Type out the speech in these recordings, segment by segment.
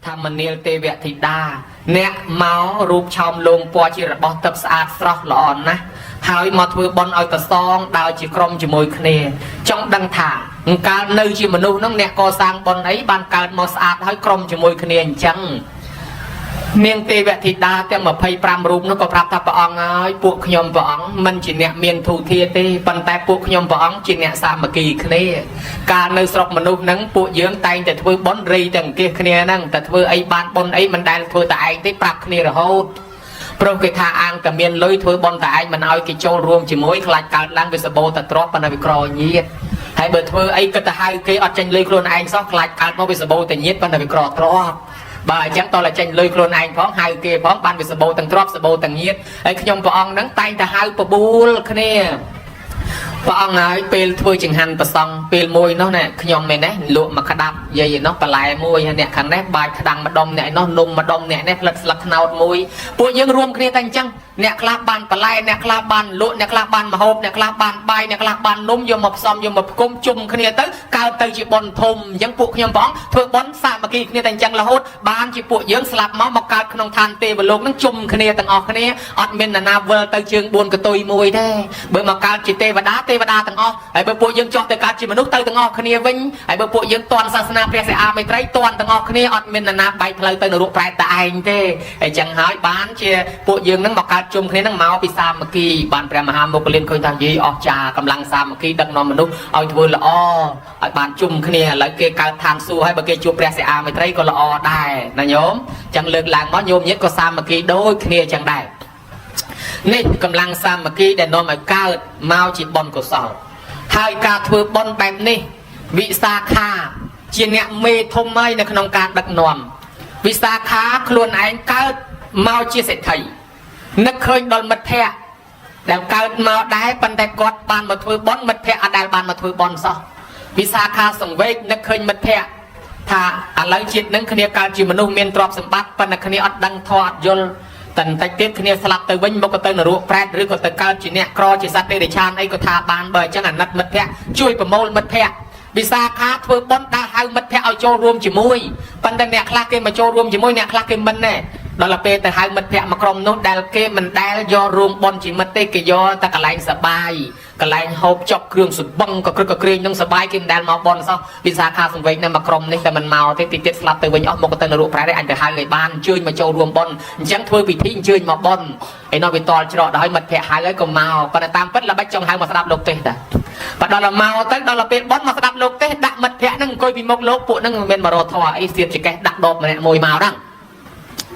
ថាមនាលទេវធីតាអ្នកមករូបឆោមលោមពណ៌ជារបស់ទឹកស្អាតស្រស់ល្អណាស់ហើយមកធ្វើបុណ្យឲ្យប្រសងដើរជាក្រុមជាមួយគ្នាចង់ដឹងថាកាលនៅជាមនុស្សហ្នឹងអ្នកកសាងបុណ្យអីបានកើតមកស្អាតហើយក្រុមជាមួយគ្នាអញ្ចឹងនាងទេវធីតាទាំង25រូបនោះក៏ប្រាប់ថាព្រះអង្គហើយពួកខ្ញុំព្រះអង្គមិនជាអ្នកមានធូធាទេប៉ុន្តែពួកខ្ញុំព្រះអង្គជាអ្នកសាមគ្គីគ្នាកាលនៅស្រុកមនុស្សហ្នឹងពួកយើងតែងតែធ្វើបុណ្យរីទាំងអង្គាសគ្នាហ្នឹងតែធ្វើអីបានបុណ្យអីមិនដែលធ្វើតែឯងទេប្រាប់គ្នារហូតព្រោះគេថាអាងតែមានលុយធ្វើបុណ្យតែឯងមិនឲ្យគេចូលរួមជាមួយខ្លាចកើតឡើងវាសបោតែទ្របប៉ុន្តែវាក្រញាតហើយបើធ្វើអីគិតទៅហៅគេអត់ចេញលុយខ្លួនឯងសោះខ្លាចកើតមកវាសបោតែញាតប៉ុន្តែវាក្រទ្របបើអញ្ចឹងតោះតែចេញលុយខ្លួនឯងផងហៅគេផងបានវាសបោទាំងទ្របសបោទាំងញាតហើយខ្ញុំព្រះអង្គហ្នឹងតែងតែហៅបបួលគ្នាព្រះអង្គហើយពេលធ្វើចង្ហាន់ប្រសង់ពេលមួយនោះណែខ្ញុំមែនទេលក់មកក្តាប់យាយឯនោះបន្លែមួយហើយអ្នកខាងនេះបាយក្តាំងម្ដុំអ្នកឯនោះនំម្ដុំអ្នកនេះផ្លិតស្លឹកខ្នោតមួយពួកយើងរួមគ្នាតែអញ្ចឹងអ្នកខ្លះបានបន្លែអ្នកខ្លះបានលក់អ្នកខ្លះបានម្ហូបអ្នកខ្លះបានបាយអ្នកខ្លះបាននំយកមកផ្សំយកមកផ្គុំជុំគ្នាទៅកើតទៅជាបុណ្យធំអញ្ចឹងពួកខ្ញុំព្រះអង្គធ្វើបុណ្យសាមគ្គីគ្នាតែអញ្ចឹងរហូតបានជាពួកយើងស្លាប់មកមកកើតក្នុងឋានទេវលោកនឹងជុំគ្នាទាំងអស់គ្នាអត់មាននរណាវិលទៅជើង4កតុយមួយទេបើមកកើតជាទេវតាទេវតាទាំងអស់ហើយបើពួកយើងចុះទៅកើតជាមនុស្សទៅទាំងអស់គ្នាវិញហើយបើពួកយើងតន់សាសនាព្រះសិអាមេត្រីតន់ទាំងអស់គ្នាអត់មាននរណាបែកផ្លូវទៅនរកប្រែតតែឯងទេអញ្ចឹងហើយបានជាពួកយើងនឹងមកកើតជុំគ្នានឹងមកពីសាមគ្គីបានព្រះមហាមោគលានឃើញថាយីអស់ចាកម្លាំងសាមគ្គីដឹកនាំមនុស្សឲ្យធ្វើល្អឲ្យបានជុំគ្នាឥឡូវគេកើតឋានសួគ៌ហើយបើគេជួបព្រះសិអាមេត្រីក៏ល្អដែរណាញោមអញ្ចឹងលើកឡើងមកញោមញាតក៏សាមគ្គីដូចគ្នាអញ្ចឹងដែរនេះកម្លាំងសាមគ្គីដែលនាំឲ្យកើតមកជាបុណ្យកុសលហើយការធ្វើបុណ្យបែបនេះវិសាខាជាអ្នកមេធំហើយនៅក្នុងការដឹកនាំវិសាខាខ្លួនឯងកើតមកជាសេដ្ឋីនឹកឃើញដល់មិត្តភ័ក្តិដែលកើតមកដែរប៉ុន្តែគាត់បានមកធ្វើបុណ្យមិត្តភ័ក្តិអត់ដែលបានមកធ្វើបុណ្យសោះវិសាខាសង្វេគនឹកឃើញមិត្តភ័ក្តិថាឥឡូវជាតិនឹងគ្នាកើតជាមនុស្សមានទ្រព្យសម្បត្តិប៉ុន្តែគ្នាអត់ដឹងធម៌អត់យល់តែបន្តិចទៀតគ្នាស្លាប់ទៅវិញមកក៏ទៅនរកប្រែតឬក៏ទៅកើតជាអ្នកក្រជាសត្វទេរិឆានអីក៏ថាបានបើអញ្ចឹងអាណិតមិត្តភ័ក្តិជួយប្រមូលមិត្តភ័ក្តិវិសាខាធ្វើបុណ្យដើរហៅមិត្តភ័ក្តិឲ្យចូលរួមជាមួយប៉ុន្តែអ្នកខ្លះគេមកចូលរួមជាមួយអ្នកខ្លះគេមិនទេដល់ពេលទៅហៅមិត្តភ័ក្តិមកក្រុមនោះដែលគេមិនដែលយករួមបុណ្យជាមិត្តទេគេយកតែកន្លែងសបាយកន្លែងហូបចុកគ្រឿងសម្បឹងក៏ក្រឹកក៏ក្រែងនឹងសបាយគេមិនដែលមកបុណ្យសោះវិសាខាសង្វេគនៅមកក្រុមនេះតែមិនមកទេតិចទៀតស្លាប់ទៅវិញអស់មកក៏ទៅនរកប្រែតអញទៅហៅឲ្យបានអញ្ជើញមកចូលរួមបុណ្យអញ្ចឹងធ្វើពិធីអញ្ជើញមកបុណ្យឯនោះវាតល់ច្រកដល់ឲ្យមិត្តភ័ក្តិហៅឲ្យក៏មកប៉ុន្តែតាមពិតល្បិចចង់ហៅមកស្ដាប់លោកទេសតាបើដល់មកទៅដល់ពេលបុណ្យមកស្ដាប់លោកទេសដាក់មិត្តភ័ក្តិហ្នឹងអង្គុយពីមុខលោកពួកហ្នឹងមិនមែនមករកធម៌អីសៀបចកេះដាក់ដបម្នាក់មួយមកហ្នឹង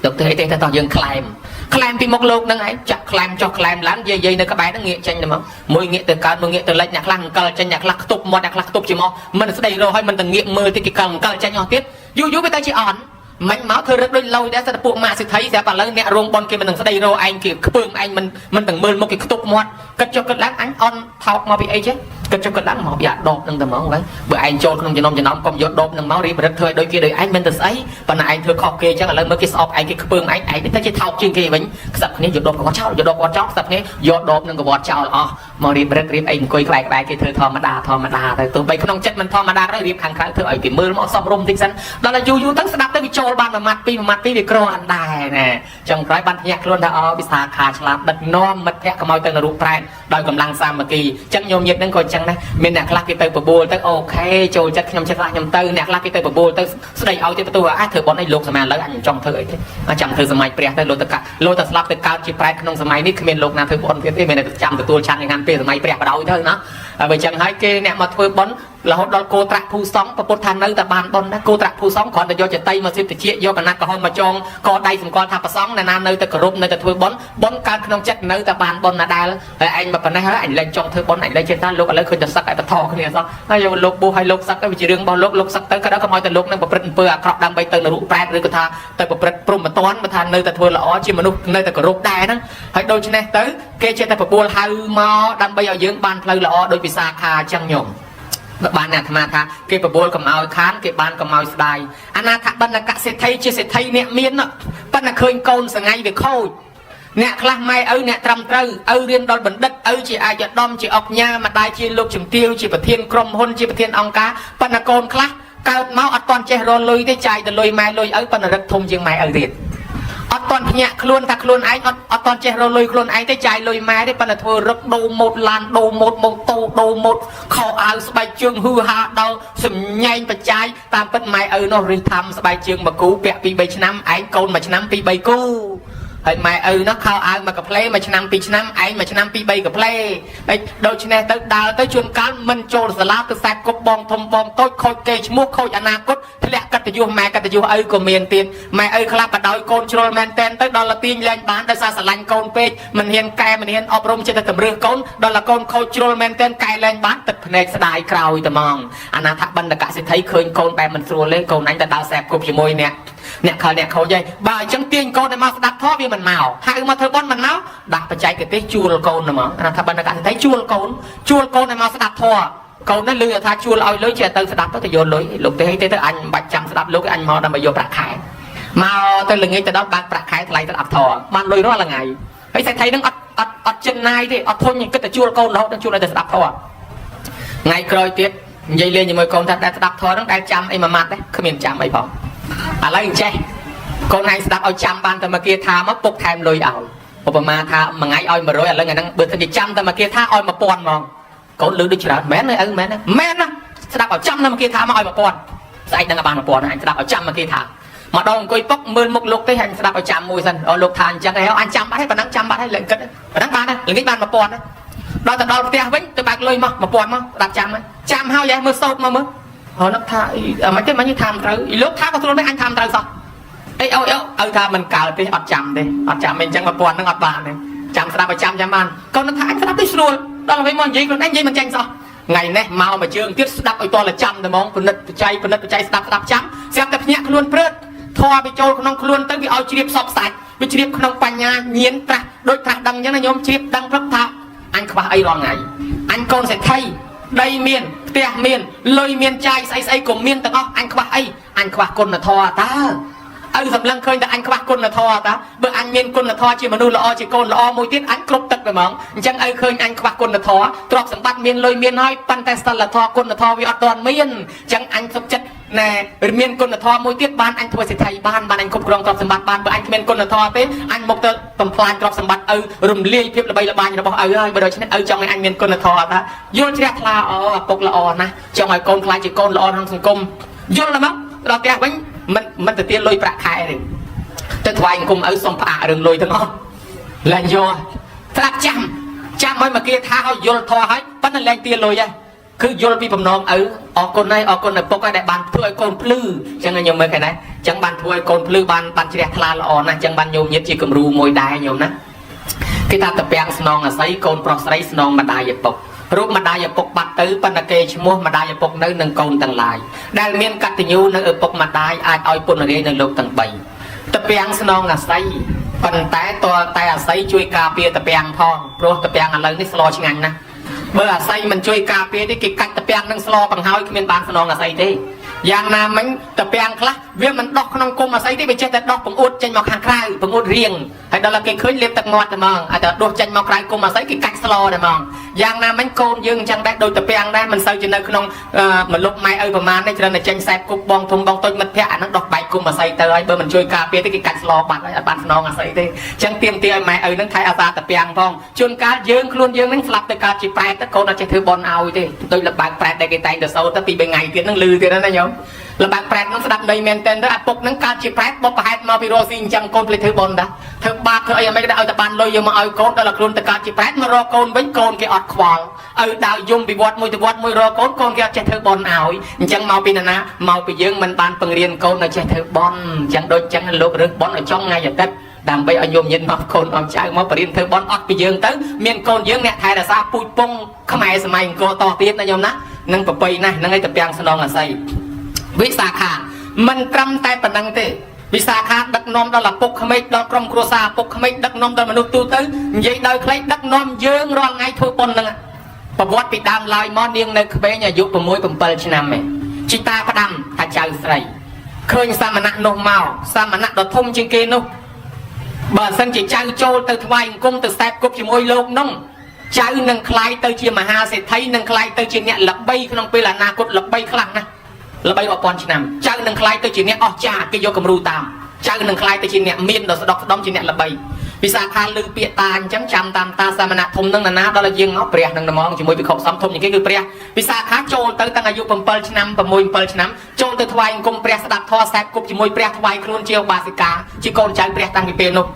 លោកទេសទេតែតោះយើងក្លែមក្លែមពីមុខលោកហ្នឹងឯងចាក់ក្លែមចុះក្លែមឡើងយាយយាយនៅក្បែរហ្នឹងងាកចេញទៅមកមួយងាកទៅកើតមួយងាកទៅលិចអ្នកខ្លះអង្គលចេញអ្នកខ្លះខ្ទប់មាត់អ្នកខ្លះខ្ទប់ជាមកមិនស្ដីរកឲ្យមិនទៅងាកមើលតិចគេកលអង្គលចេញអស់ទៀតយូរយូរវាទៅជាអន់មិនមកធ្វើរឹកដូចលយដែរសិតតែពួកម៉ាក់សិទ្ធិស្រាប់ឥឡូវអ្នករោងបនគេមិននឹងស្ដីរកឯងគេខ្ពើមឯងមិនមិនទាំងមើលមុខគេខ្ទប់មាត់គិតចុះគិតឡើងអញអន់ថោកមកពីអីចេះគិតចុះគិតឡើងមកពីអាដបនឹងតែហ្មងហ្នឹងបើឯងចូលក្នុងចំណោមចំណោមកុំយកដបនឹងមករៀបរឹកធ្វើឲ្យដូចគេដូចឯងមិនទៅស្អីប៉ុន្តែឯងធ្វើខុសគេអញ្ចឹងឥឡូវមើលគេស្អប់ឯងគេខ្ពើមឯងឯងទៅជាថោកជាងគេវិញខ្សឹបគ្នាយកដបកវត្តចោលយកដបកវត្តចោលខ្សឹបគ្នាយកដបនឹងកវត្តចោលអស់មករៀបរឹករៀបអីអង្គុយក្បែរក្បែរគេធ្វើធម្មតាធម្មតាទៅទោះបីក្នុងចិត្តមិនធម្មតាក៏ដោយរៀបខាងក្រៅធ្វើឲ្យគេមើលមកសមរម្យតិចសិនដល់តែយូរយូរទៅស្ដាប់ទៅវាចូលបានមួយម៉ាត់ពីរមួយម៉ាត់ពីរវាក្រអានដែរណែចុងក្រោយបានភ្ញាក់ខ្លួនថាអូវិសាខាឆ្លាតដឹកនាំមិត្តភក្តិកុំឲ្យទៅនរកប្រែតដោយកម្លាំងសាមគ្គីអញ្ចឹងញោមញាតនឹងក៏អញ្ចឹងដែរមានអ្នកខ្លះគេទៅបបួលទៅអូខេចូលចិត្តខ្ញុំចិត្តខ្លះខ្ញុំទៅអ្នកខ្លះគេទៅបបួលទៅស្ដីឲ្យទៀតបន្ទោសអាចធ្វើបុណ្យអីលោកសម័យឥឡូវអញមិនចង់ធ្វើអីទេអាចចាំធ្វើសម័យព្រះទៅលោកទៅកាលោកទៅស្លាប់ទៅកើតជាប្រែតក្នុងសម័យនេះគ្មានលោកណាធ្វើបុណ្យទៀតទេមានតែចាំទទួលឆាន់យ៉ាងពេលសម័យព្រះបដ ாய் ទៅណាហើយបើអញ្ចឹងហើយគេអ្នកមកធ្វើបុណ្យរហូតដល់គោត្រាក់ភូសង្ឃប្រពុតថានៅតែបានបុណ្យណាគោត្រាក់ភូសង្ឃគ្រាន់តែយកចតីមកសិបតិចយកកណាត់ក្រហមមកចងកដៃសម្គាល់ថាប្រសង្ឃណានៅតែគោរពនៅតែធ្វើបុណ្យបុណ្យកើតក្នុងចិត្តនៅតែបានបុណ្យណាដែលហើយឯងមកប៉ុណ្ណេះហើយអញលែងចង់ធ្វើបុណ្យអញលែងចេះថាលោកឥឡូវឃើញតែសឹកឲ្យបថគ្នាសោះហើយយកលោកបួសឲ្យលោកសឹកទៅវាជារឿងរបស់លោកលោកសឹកទៅក៏ដល់កុំឲ្យតែលោកនឹងប្រព្រឹត្តអំពើអាក្រក់ដើម្បីទៅនរកប្រែតឬក៏ថាទៅប្រព្រឹត្តព្រហ្មទណ្ឌបើថានៅតែធ្វើល្អជាមនុស្សនៅតែគោរពដែរហ្នឹងហើយដូច្នេះទៅគេចេះតែបបួលហៅមកដើម្បីឲ្យយើងបានផ្លូវល្អដោយវិសាខាអញ្ចឹងញោមបានអាត្មាថាគេបបួលកុំឲ្យខានគេបានកុំឲ្យស្ដាយអនាថបណ្ឌកសេដ្ឋីជាសេដ្ឋីអ្នកមានប៉ុន្តែឃើញកូនសងៃវាខូចអ្នកខ្លះម៉ែឪអ្នកត្រឹមត្រូវឪរៀនដល់បណ្ឌិតឪជាអាយដាមជាអុកញ៉ាម្ដាយជាលោកជំទាវជាប្រធានក្រុមហ៊ុនជាប្រធានអង្គការប៉ុន្តែកូនខ្លះ កើតមកអត់ទាន់ចេះរលុយទេចាយទៅលុយម៉ែលុយឪប៉ុន្តែរឹកធំជាងម៉ែឪទៀតអត់ទាន់ភ្ញាក់ខ្លួនថាខ្លួនឯងអត់ទាន់ចេះរលុយខ្លួនឯងទេចាយលុយម៉ែទេប៉ុន្តែធ្វើរឹកដូរម៉ូតឡានដូរម៉ូតម៉ូតូដូរម៉ូតខោអាវស្បែកជើងហ៊ឺហាដល់សំញែងបច្ច័យតាមពិតម៉ែឪនោះរិះធ្វើស្បែកជើងមួយគូពាក់2 3ឆ្នាំឯងកូនមួយឆ្នាំ2 3គូហើយម៉ែឪនោះខោអាវមួយកាផ្លេមួយឆ្នាំ2ឆ្នាំឯងមួយឆ្នាំ2 3កាផ្លេហើយដូច្នេះទៅដើរទៅជួនកាលមិនចូលសាលាទៅខ្សែគប់បងធំបងតូចខូចគេឈ្មោះខូចអនាគតធ្លាក់កត្តយុសម៉ែកត្តយុសឪក៏មានទៀតម៉ែឪខ្លះបដ ாய் កូនជ្រុលមែនតែនទៅដល់លទាញលែងបានដោយសារស្រឡាញ់កូនពេកមិនហ៊ានកែមិនហ៊ានអប់រំចិត្តតែតម្រើសកូនដល់លកូនខូចជ្រុលមែនតែនកែលែងបានទឹកភ្នែកស្ដាយក្រោយតែហ្មងអនាថបណ្ឌកសិទ្ធិឃើញកូនបែបមិនស្រួលទេកូនអញទៅដើរសែបគប់ជាមួយអ្នកអ្នកខលអ្នកខូចហីបើអញ្ចឹងទាញកូនឲ្យមកស្ដាប់ធម៌វាមិនមកហៅមកធ្វើបុណ្យមិនមកដាក់បច្ចេកទេសជួលកូនហ្មងអនាថបណ្ឌកសិទ្ធិជួលកូនជួលកូនឲ្យមកស្ដាប់ធម៌កូននេះលឺថាជួលឲ្យលុយចេះទៅស្ដាប់ទៅទៅយកលុយលោកទេទេទៅអញមិនបាច់ចាំស្ដាប់លោកអញមកដើម្បីយកប្រាក់ខែមកទៅល្ងាចទៅដល់បាក់ប្រាក់ខែថ្លៃទៅស្ដាប់ធម៌បានលុយរាល់ថ្ងៃហើយសេដ្ឋីនឹងអត់អត់អត់ចិនណាយទេអត់ធុញគិតតែជួលកូនរហូតដល់ជួលឲ្យទៅស្ដាប់ធម៌ថ្ងៃក្រោយទៀតនិយាយលេងជាមួយកូនថាដែលស្ដាប់ធម៌ហ្នឹងដែលចាំអីមួយម៉ាត់ទេគ្មានចាំអីផងឥឡូវអញ្ចេះកូនឯងស្ដាប់ឲ្យចាំបានតែមកគាថាមកពុកថែមលុយឲ្យឧបមាថាមួយថ្ងៃឲ្យ100ឥឡូវថ្ងៃហ្នឹងបើសិនជាចាំតែមកគាថាឲ្យ1000ហ្មងកូនលឺដូចច្រើនមែនទេឪមែនទេមែនណាស្ដាប់ឲ្យចាំតែមកគាថាមកឲ្យ1000ស្អែកហ្នឹងឲ្យបាន1000អញស្ដាប់ឲ្យចាំមកគាថាមកដល់អង្គុយពុកមើលមុខលោកទេអញស្ដាប់ឲ្យចាំមួយសិនអូលោកថាអញ្ចឹងហើយអញចាំបាត់ហើយប៉ុណ្ណឹងចាំបាត់ហើយលែងគិតប៉ុណ្ណឹងបានហើយល្ងាចបាន1000ណាដល់ទៅដល់ផ្ទះវិញទៅបើកលុយមក1000មកស្ដាប់ចាំហើយចាំហើយមើលសោតមកមើលហើយនឹកថាអីមិនទេមិនថាមិនត្រូវលោកថាក៏ស្រួលដែរអញថាមិនត្រូវសោះអីអូឪថាមិនកើតទេអត់ចាំទេអត់ចាំអីអញ្ចឹង1000ហ្នឹងអត់បានទេចាំស្ដាប់ឲ្យចាំចាំបានកូននឹកថាអញស្ដាប់ទៅស្រួលដល់វិញមកនិយាយខ្លួនឯងនិយាយមិនចាញ់សោះថ្ងៃនេះមកមួយជើងទៀតស្ដាប់ឲ្យតលចាំតែហ្មងពិនិត្យបច្ច័យពិនិត្យបច្ច័យស្ដាប់ស្ដាប់ចាំស្រាប់តែភ្ញាក់ខ្លួនព្រឺតធွာវាចូលក្នុងខ្លួនទៅវាឲ្យជ្រាបសពសាច់វាជ្រាបក្នុងបញ្ញាញៀនត្រាស់ដូចត្រាស់ដឹងអញ្ចឹងណាញោមជ្រាបដឹងព្រឹកថាអញខ្វះអីរាល់ថ្ងៃអញកូនសេដ្ឋីដីមានផ្ទះមានលុយមានចាយស្អីស្អីក៏មានទាំងអស់អញខ្វះអីអញខ្វះគុណធម៌តើឪសម្លឹងឃើញតែអញខ្វះគុណធម៌តើបើអញមានគុណធម៌ជាមនុស្សល្អជាកូនល្អមួយទៀតអញគ្រប់ទឹកតែហ្មងអញ្ចឹងឪឃើញអញខ្វះគុណធម៌ទ្រព្យសម្បត្តិមានលុយមានហើយប៉ុន្តែសិលធម៌គុណធម៌វាអត់ទាន់មានអញ្ចឹងអញសុខចិត្តណែមានគុណធម៌មួយទៀតបានអញធ្វើសេដ្ឋីបានបានអញគ្រប់គ្រងទ្រព្យសម្បត្តិបានបើអញគ្មានគុណធម៌ទេអញមកទៅបំផ្លាញទ្រព្យសម្បត្តិឪរំលាយភាពល្បីល្បាញរបស់ឪហើយបើដូច្នេះឪចង់ឲ្យអញមានគុណធម៌តាយល់ជ្រះថ្លាអូឪពុកល្អណាស់ចង់ឲ្យកូនខ្លាចជាកូនល្អក្នុងសង្គមយល់แล้วមកដល់ផ្ទះវិញមិនទៅទាលុយប្រាក់ខែទេទៅថ្វាយអង្គមឪសុំផ្អាករឿងលុយទាំងអស់លែងយកស្ដាប់ចាំចាំឲ្យមកគេថាឲ្យយល់ធម៌ហើយប៉ុន្តែលែងទាលុយហើយគឺយល់ពីបំណងឪអរគុណហើយអរគុណឪពុកហើយដែលបានធ្វើឲ្យកូនភ្លឺអញ្ចឹងខ្ញុំមើលឃើញដែរអញ្ចឹងបានធ្វើឲ្យកូនភ្លឺបានបានជ្រះថ្លាល្អណាស់អញ្ចឹងបានញោមញាតជាគំរូមួយដែរញោមណាគេថាតពាំងស្នងអាស័យកូនប្រុសស្រីស្នងម្ដាយឪពុករូបម្ដាយឪពុកបាត់ទៅប៉ុន្តែគេឈ្មោះម្ដាយឪពុកនៅនឹងកូនទាំងឡាយដែលមានកតញ្ញូនៅឪពុកម្ដាយអាចឲ្យពុនរាយនៅលោកទាំង3តពាំងស្នងអាស័យប៉ុន្តែតលតែអាស័យជួយការពារតពាំងផងព្រោះតពាំងឥឡូវនេះស្លឆ្ងាញ់ណាស់បើអាស័យមិនជួយការពារទេគេកាច់តពាំងនឹងស្លបង្ហើយគ្មានបានស្នងអាស័យទេយ៉ាងណាមិញតពាំងខ្លះវាមិនដោះក្នុងគុំអាស័យទេវាចេះតែដោះបង្អួតចេញមកខាងក្រៅបង្អួតរៀងហើយដល់គេឃើញលេបទឹកមាត់តែហ្មងហើយតែដោះចេញមកក្រៅគុំអាស័យគេកាច់ស្លតែហ្មងយ៉ាងណាមិញកូនយើងអញ្ចឹងដែរដូចតពាំងដែរមិនសូវជានៅក្នុងមលុបម៉ែឪប្រមាណទេច្រើនតែចេញខ្សែគប់បងធំបងតូចមិត្តភក្តិអាហ្នឹងដោះបែកគុំអាស័យទៅហើយបើមិនជួយការពារទេគេកាច់ស្លបាត់ហើយអត់បានស្នងអាស័យទេអញ្ចឹងទៀមទាឲ្យម៉ែឪហ្នឹងថែអាសាតពាំងផងជួនកាលយើងខ្លួនយើងហ្នឹងស្លាប់ទៅកើតជាប្រែតទៅកូនអត់ចេះធ្វើបន់ឲ្យទេដូចលបើកប្រែតដែលគេតែងទៅសូត្រទៅពី3ថ្ងៃទៀតហ្នឹងលឺទៀតណាញោមលបើកប្រែតហ្នឹងស្ដាប់ន័យមែនតើទៅអាពុកហ្នឹងកើតជាប្រែតបុព្វហេតុមកពីរស់ស៊ីអញ្ចឹងកូនភ្លេចធ្វើបន់តាធ្វើបាបធ្វើអីយ៉ាងម៉េចក៏ឲ្យតែបានលុយយកមកឲ្យកូនដល់ខ្លួនទៅកើតជាប្រែតមករកកូនវិញកូនគេអត់ខ្វល់ឪដើរយំពីវត្តមួយទៅវត្តមួយរកកូនកូនគេអត់ចេះធ្វើបន់ឲ្យអញ្ចឹងមកពីណាណាមកពីយើងមិនបានបង្រៀនកូនឲ្យចេះធ្វើបន់អញ្ចឹងដូចអញ្ចឹងលោករើសបន់ឲ្យចុងថ្ងៃអាទិត្យដើម្បីឲ្យញោមញាតមកកូនអមចៅមកបរៀនធ្វើបន់អត់ពីយើងទៅមានកូនយើងអ្នកថែរក្សាពូជពងខ្មែរសម័យអង្គរតទៀតណាញោមណានឹងប្របីណាស់នឹងឲ្យតពាំងស្នងអាស័យវិសាខាមិនត្រឹមតែប៉ុណ្្នឹងទេវិសាខាដឹកនាំដល់ឪពុកក្មេកដល់ក្រុមគ្រួសារឪពុកក្មេកដឹកនាំដល់មនុស្សទូទៅនិយាយដោយខ្លីដឹកនាំយើងរាល់ថ្ងៃធ្វើបុណ្យហ្នឹងប្រវត្តិពីដើមឡើយមកនាងនៅក្មេងអាយុ6 7ឆ្នាំឯងជីតាផ្ដាំថាចៅស្រីឃើញសមណៈនោះមកសមណៈដ៏ធំជាងគេនោះបើសិនជាចៅចូលទៅថ្វាយអង្គមទៅសែបគប់ជាមួយលោកនោះចៅនឹងក្លាយទៅជាមហាសេដ្ឋីនឹងក្លាយទៅជាអ្នកល្បីក្នុងពេលអនាគតល្បីខ្លាំងណាស់ ល្បីរាប់ពាន់ឆ្នាំចៅនឹងក្លាយទៅជាអ្នកអស្ចារ្យគេយកគំរូតាមចៅនឹងក្លាយទៅជាអ្នកមានដ៏ស្ដុកស្ដំជាអ្នកល្បីវិសាខាលឺពាក្យតាអញ្ចឹងចាំតាមតាសាមណៈធំនឹងណានាដល់ឲ្យយើងមកព្រះនឹងហ្មងជាមួយភិក្ខុសំធំជាងគេគឺព្រះវិសាខាចូលទៅតាំងអាយុ7ឆ្នាំ6 7ឆ្នាំចូលទៅថ្វាយអង្គមព្រះស្ដាប់ធម៌សែបគប់ជាមួយព្រះថ្វាយខ្លួនជាឧបាសិកាជាកូនចៅព្រះតាំងពីពេលនោះ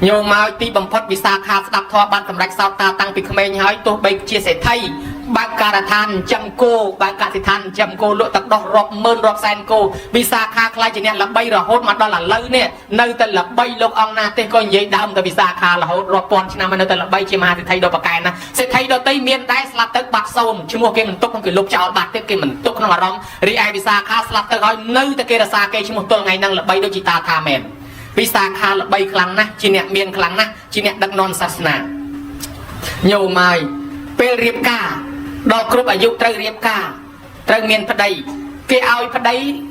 ញោមមកទីបំផុតវិសាខាស្ដាប់ធម៌បានសម្រេចសោតតាតាំងពីក្មេងហើយទោះបីជាសេដ្ឋីបើកការដ្ឋានចិញ្ចឹមគោបើកកសិដ្ឋានចិញ្ចឹមគោលក់ទឹកដោះរាប់ម៉ឺនរាប់សែនគោវិសាខាក្លាយជាអ្នកល្បីរហូតមកដល់ឥឡូវនេះនៅតែល្បីលោកអង្គណាទេក៏និយាយដើមតែវិសាខារហូតរាប់ពាន់ឆ្នាំហើយនៅតែល្បីជាមហាសេដ្ឋីដ៏ប្រកែណាសេដ្ឋីដទៃមានដែរស្លាប់ទៅបាត់សូន្យឈ្មោះគេមិនទុកក្នុងគេលុបចោលបាត់ទៀតគេមិនទុកក្នុងអារម្មណ៍រីឯវិសាខាស្លាប់ទៅហើយនៅតែគេរក្សាគេឈ្មោះទល់ថ្ងៃហ្នឹងល្បីដូចជាតាថាមែនវិសាខាល្បីខ្លាំងណាស់ជាអ្នកមានខ្លាំងណាស់ជាអ្នកដឹកនាំសាសនាញោមហើយពេលរៀបការដល់គ្រប់អាយុត្រូវរៀបការត្រូវមានប្តីគេឲ្យប្ត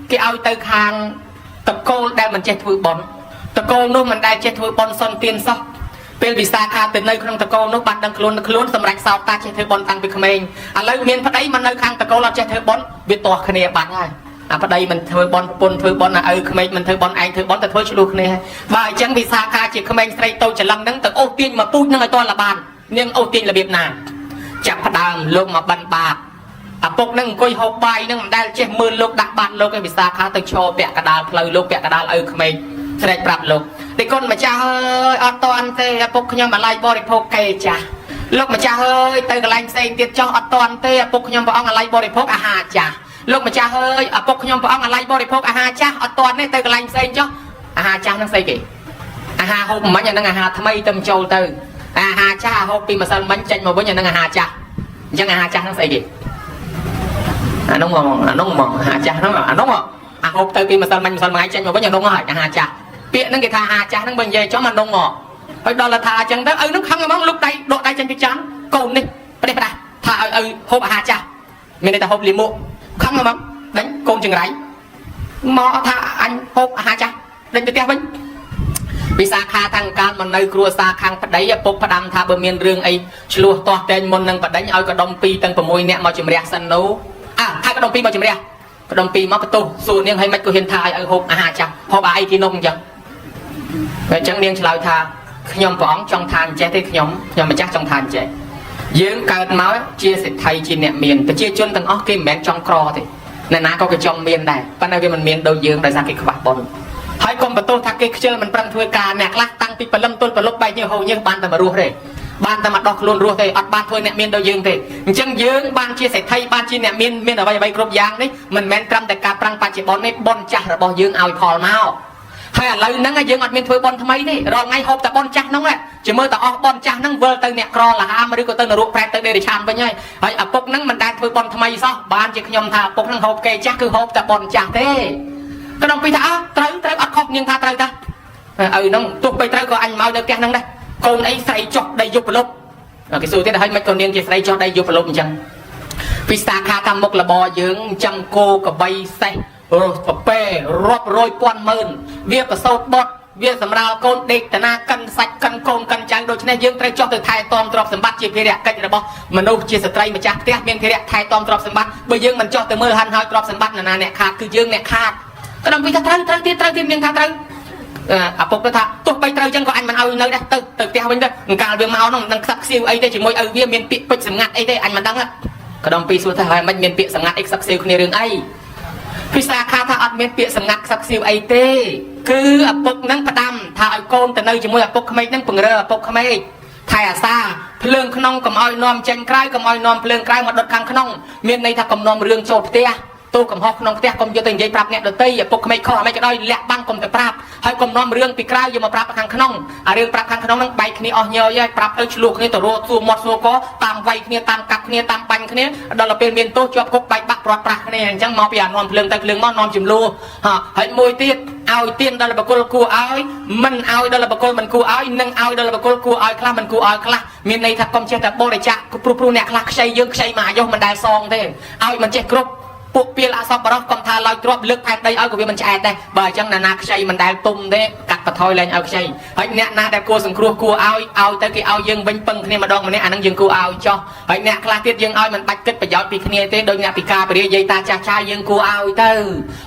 ីគេឲ្យទៅខាងតកូលដែលមិនចេះធ្វើបុណ្យតកូលនោះមិនដែលចេះធ្វើបុណ្យសុនទានសោះពេលវិសាខាទៅនៅក្នុងតកូលនោះបានដឹងខ្លួនខ្លួនសម្រាប់សោតតាចេះធ្វើបុណ្យតាំងពីក្មេងឥឡូវមានប្តីមកនៅខាងតកូលអត់ចេះធ្វើបុណ្យវាទាស់គ្នាបាត់ហើយអាប្តីមិនធ្វើបុណ្យប្រពន្ធធ្វើបុណ្យអាឪក្មេងមិនធ្វើបុណ្យឯងធ្វើបុណ្យតែធ្វើឆ្លោះគ្នាបើអញ្ចឹងវិសាខាជាក្មេងស្រីតូចច្រឡឹងហ្នឹងទៅអូសទាញមកពូជហ្នឹងឲ្យទាល់លបាននាងអូសទាញរបៀបណាចាប់ផ្ដើមលោកមកបិណ្ឌបាតឪពុកនឹងអង្គុយហូបបាយនឹងមិនដែលចេះមើលលោកដាក់បាតលោកឯវិសាខាទៅឈរពាក់កដាលផ្លូវលោកពាក់កដាលឪក្មេងស្រែកប្រាប់លោកតិគុណម្ចាស់អើយអត់តាន់ទេឪពុកខ្ញុំអាល័យបរិភោគគេចាស់លោកម្ចាស់អើយទៅកន្លែងផ្សេងទៀតចោះអត់តាន់ទេឪពុកខ្ញុំព្រះអង្គអាល័យបរិភោគអាហារចាស់លោកម្ចាស់អើយឪពុកខ្ញុំព្រះអង្គអាល័យបរិភោគអាហារចាស់អត់តាន់ទេទៅកន្លែងផ្សេងចោះអាហារចាស់ហ្នឹងស្អីគេអាហារហូបមិញអាហ្នឹងអាហារថ្មីទៅចូលទៅអាហារចាស់ហូបពីម្សិលមិញចេញមកវិញអាហ្នឹងអាហារចាស់អញ្ចឹងអាហារចាស់ហ្នឹងស្អីគេអានោះហ្មងអានោះហ្មងអាហារចាស់ហ្នឹងអានោះអាហូបទៅពីម្សិលមិញម្សិលថ្ងៃចេញមកវិញអានោះហើយអាហារចាស់ពាក្យហ្នឹងគេថាអាហារចាស់ហ្នឹងបើនិយាយចំអានោះហ៎ហើយដល់ថាអញ្ចឹងទៅឪហ្នឹងខឹងហ្មងលុកដៃដកដៃចេញពីចានកូននេះប្រេះផ្ដាស់ថាឲ្យឪហូបអាហារចាស់មានន័យថាហូបលាមកខឹងហ្មងដេញកូនចង្រៃមកថាអញហូបអាហារចាស់ដេញទៅផ្ទះវិញវិសាខាតាំងកាលមកនៅគ្រួសារខាងប្តីឪពុកផ្ដាំថាបើមានរឿងអីឆ្លោះទាស់តែងមុននឹងប្តេញឲ្យកដុំ2ទាំង6នាក់មកជំរះសិននោះអើថាកដុំ2មកជំរះកដុំ2មកបន្ទោសសួរនាងឲ្យមិនក៏ហ៊ានថាឲ្យឪហូបអាហារចាស់ហូបអាអីគេនោះអញ្ចឹងតែអញ្ចឹងនាងឆ្លើយថាខ្ញុំព្រះអង្គចង់ថាអញ្ចេះទេខ្ញុំខ្ញុំម្ចាស់ចង់ថាអញ្ចេះយើងកើតមកជាសេដ្ឋីជាអ្នកមានប្រជាជនទាំងអស់គេមិនមែនចង់ក្រទេអ្នកណាក៏គេចង់មានដែរប៉ុន្តែវាមិនមានដូចយើងដោយសារគេខ្វះបុណ្យហើយកុំបន្ទោសថាគេខ្ជិលមិនប្រឹងធ្វើការអ្នកខ្លះតាំងពីព្រលឹមទល់ព្រលប់បែកញើសហូរញើសបានតែមករស់ទេបានតែមកដោះខ្លួនរស់ទេអត់បានធ្វើអ្នកមានដូចយើងទេអញ្ចឹងយើងបានជាសេដ្ឋីបានជាអ្នកមានមានអ្វីអ្វីគ្រប់យ៉ាងនេះមិនមែនត្រឹមតែការប្រឹងបច្ចុប្បន្ននេះបុណ្យចាស់របស់យើងឲ្យផលមកហើយឥឡូវហ្នឹងយើងអត់មានធ្វើបុណ្យថ្មីទេរាល់ថ្ងៃហូបតែបុណ្យចាស់ហ្នឹងជាមើលតែអស់បុណ្យចាស់ហ្នឹងវិលទៅអ្នកក្រលហាមឬក៏ទៅនរកប្រែតទៅដេរិឆានវិញហើយហើយឪពុកហ្នឹងមិនដែលធ្វើបុណ្យថ្មីសោះបានជាខ្ញុំថាឪពុកហ្នឹងហូបគេចាស់គឺហូបតែបុណ្យចាស់ទេក្នុងពីថាអើត្រូវត្រូវអត់ខុសនាងថាត្រូវតាឪហ្នឹងទោះបីត្រូវក៏អញមកនៅផ្ទះហ្នឹងដែរកូនអីស្រីចុះដីយប់ប្រលប់គេសួរទៀតហើយមិនក៏នាងជាស្រីចុះដីយប់ប្រលប់អញ្ចឹងពិសាខាតាមមុខរបរយើងចាំគោកបីសេះរស់ប្រពេរាប់រយពាន់ម៉ឺនវាប្រសោតបត់វាសម្រាលកូនដេកតាណាកិនសាច់កិនកូនកិនចៅដូច្នេះយើងត្រូវចុះទៅថែទាំទ្រព្យសម្បត្តិជាភារកិច្ចរបស់មនុស្សជាស្ត្រីម្ចាស់ផ្ទះមានភារៈថែទាំទ្រព្យសម្បត្តិបើយើងមិនចុះទៅមើលហាន់ហើយទ្រព្យសម្បត្តិណានាអ្នកខាតគឺយើងអ្នកខាតក៏ពីថាត្រូវត្រូវទៀតត្រូវទៀតមានថាត្រូវឪពុកទៅថាទោះបីត្រូវចឹងក៏អញមិនឲ្យនៅដែរទៅទៅផ្ទះវិញទៅអង្កាលវាមកនោះមិនដឹងខ្សឹបខ្សៀវអីទេជាមួយឪវាមានពាក្យពេចន៍សម្ងាត់អីទេអញមិនដឹងក៏ដំពីសួរថាហើយមិនមានពាក្យសម្ងាត់អីខ្សឹបខ្សៀវគ្នារឿងអីពិសាខាថាអត់មានពាក្យសម្ងាត់ខ្សឹបខ្សៀវអីទេគឺឪពុកនឹងផ្ដាំថាឲ្យកូនទៅនៅជាមួយឪពុកក្មេកនឹងពង្រើឪពុកក្មេកថែអាសាភ្លើងក្នុងកុំឲ្យនាំចេញក្រៅកុំឲ្យនាំភ្លើងក្រៅមកដុតខាងក្នុងមានន័យថាកុំនាំរឿងចូលផ្ទះទោះកំហុសក្នុងផ្ទះកុំយកទៅនិយាយប្រាប់អ្នកដទៃឪពុកក្មេកខុសអ្វីក៏ដោយលាក់បាំងកុំទៅប្រាប់ហើយកុំនាំរឿងពីក្រៅយកមកប្រាប់ខាងក្នុងអារឿងប្រាប់ខាងក្នុងហ្នឹងបែកគ្នាអស់ញយហើយប្រាប់ទៅឆ្លោះគ្នាទៅរកសួរមាត់សួរកតាមវាយគ្នាតាមកាប់គ្នាតាមបាញ់គ្នាដល់ទៅពេលមានទោសជាប់គុកបែកបាក់ព្រាត់ប្រាសគ្នាអញ្ចឹងមកពីអានាំភ្លើងទៅភ្លើងមកនាំចំនួនហើយមួយទៀតឲ្យទៀនដល់បកុលគួរឲ្យមិនឲ្យដល់បកុលមិនគួរឲ្យនិងឲ្យដល់បកុលគួរឲ្យខ្លះមិនគួរឲ្យខ្លះមានន័យថាកុំចេះតែបរិច្ចាគព្រោះព្រោះអ្នកខ្លះខ្ចីយើងខ្ចីមកអាយុមិនដែលសងទេឲ្យមិនចេះគ្រប់ពួកពីលអសពរោះកុំថាឡើយទ្របលើកផែនដីឲ្យក៏វាមិនឆ្អែតដែរបើអញ្ចឹងណានាខ្ចីមិនដែលទុំទេកាត់ បន្ថយលែងឲ្យខ្ចីហើយអ្នកណាដែលគួរសង្គ្រោះគួរឲ្យឲ្យទៅគេឲ្យយើងវិញពឹងគ្នាម្ដងម្នាក់អានឹងយើងគួរឲ្យចោះហើយអ្នកខ្លះទៀតយើងឲ្យមិនបាច់គិតប្រយោជន៍ពីគ្នាទេដូចអ្នកពិការពរាយាយតាចាស់ចាស់យើងគួរឲ្យទ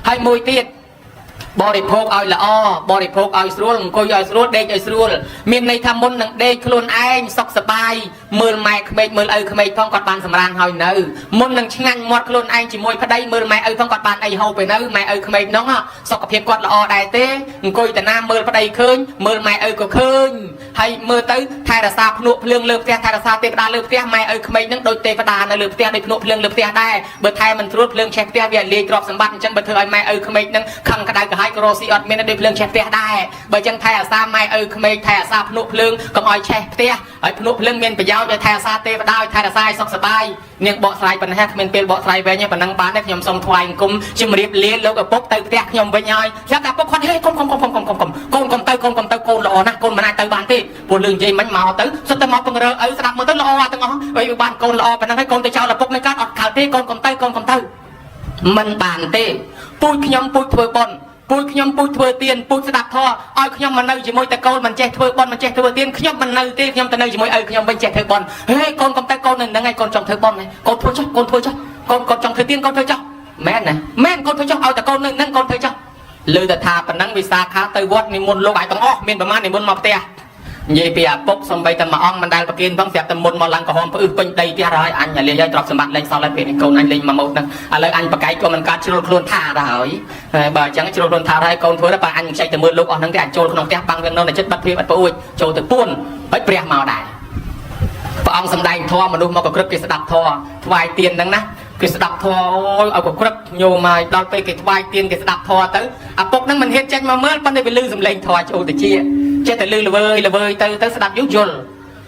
ៅហើយមួយទៀតបរិភោគឲ្យល្អបរិភោគឲ្យស្រួលអង្គុយឲ្យស្រួលដេកឲ្យស្រួលមានន័យថាមុននឹងដេកខ្លួនឯងសុខសប្បាយមើលម៉ែក្មេកមើលឪក្មេកផងគាត់បានសម្រានហើយនៅមុននឹងឆ្ងាញ់មាត់ខ្លួនឯងជាមួយប្តីមើលម៉ែឪផងគាត់បានអីហូបទៅនៅម៉ែឪក្មេកនោះសុខភាពគាត់ល្អដែរទេអង្គុយតាណាមើលប្តីឃើញមើលម៉ែឪក៏ឃើញហើយមើលទៅថែរក្សាភ្នក់ភ្លើងលើផ្ទះថែរក្សាទេវតាលើផ្ទះម៉ែឪក្មេកនឹងដូចទេវតានៅលើផ្ទះដូចភ្នក់ភ្លើងលើផ្ទះដែរបើថែមិនស្រួលភ្លើងឆេះផ្ទះវាលាយទ្រព្យសម្បត្តិអញ្ចឹងបើធ្វើឲ្យម៉ែឪក្មេកនឹងខឹងក្តៅក្រហាយក៏រកស៊ីអត់មានដូចភ្លើងឆេះផ្ទះដែរបើអញ្ចឹងថែអាសាម៉ែឪក្មេកថែអាសាភ្នក់ភ្លើងកុំឲ្យឆេះផ្ទះហើយភ្នក់ភ្លើងមានប្រយោជន៍ឲ្យថែអាសាទេវតាឲ្យថែរក្សាឲ្យសុខសប្បាយនាងបកស្រាយប៉ុណ្ណេះគ្មានពេលបកស្រាយវែងទេប៉ុណ្ណឹងបានទេខ្ញុំសូមថ្វាយអង្គមជំរាបលាលោកឪពុកទៅផ្ទះខ្ញុំវិញហើយស្រាប់តែឪពុកគាត់ហេកុំកុំកុំកុំកុំកុំកុំកូនកុំទៅកូនកុំទៅកូនល្អណាស់កូនមិនអាចទៅបានទេព្រោះលឿងនិយាយមិញមកទៅសុទ្ធតែមកពង្រើឪស្ដាប់មើលទៅល្អទាំងអស់ហើយបានកូនល្អប៉ុណ្ណឹងហើយកូនទៅចោលឪពុកនៅកើតអត់កើតទេកូនកុំទៅកូនកុំទៅមិនបានទេពូជខ្ញុំពូជធ្វើបុណ្យពូជខ្ញុំពូជធ្វើទានពូជស្ដាប់ធម៌ឲ្យខ្ញុំមកនៅជាមួយតែកូនមិនចេះធ្វើបុណ្យមិនចេះធ្វើទានខ្ញុំមិននៅទេខ្ញុំទៅនៅជាមួយឪខ្ញុំវិញចេះធ្វើបុណ្យហេកូនកុំទៅកូននៅនឹងឯងកូនចង់ធ្វើបុណ្យកូនធ្វើចុះកូនធ្វើចុះកូនកូនចង់ធ្វើទានកូនធ្វើចុះមែនណាមែនកូនធ្វើចុះឲ្យតែកូននៅនឹងកូនធ្វើចុះលើតែថាប៉ុណ្ណឹងវិសាខាទៅវត្តនិមន្តលោកឲ្យទាំងអស់មានប្រមាណនិមន្តមកផ្ទះនិយាយពីឪពុកសំបីតែមួយអង្គមិនដែលប្រគិនផងស្រាប់តែមុនមកឡើងក្រហមផ្អឹសពេញដីផ្ទះហើយអញលាយហើយទ្រព្យសម្បត្តិលែងសល់ហើយពេលនេះកូនអញលេងមកម៉ូតហ្នឹងឥឡូវអញប្រកែកក៏មិនកើតជ្រុលខ្លួនថាដែរហើយបើអញ្ចឹងជ្រុលខ្លួនថាហើយកូនធ្វើទៅបើអញមិនចេះតែមើលលោកអស់ហ្នឹងទេអញចូលក្នុងផ្ទះបាំងវានៅតែចិត្តបាត់ព្រាបអត់ប្អួចចូលទៅពួនហើយព្រះមកដែរព្រះអង្គសំដែងធម៌មនុស្សមកកក្រឹបគេស្ដាប់ធម៌ថ្វាយទៀនហ្នឹងណាគេស្ដាប់ធម៌អូយឲ្យកក្រឹបញោមហើយដល់ពេលគេថ្វាយទៀនគេស្ដាប់ធម៌ទៅឪពុកហ្នឹងមិនហ៊ានចេញមកមើលប៉ុន្តែវាលឺសំឡេងធម៌ចូលទៅជាចេះតែលឺល្វើយល្វើយទៅទៅស្ដាប់យូរយល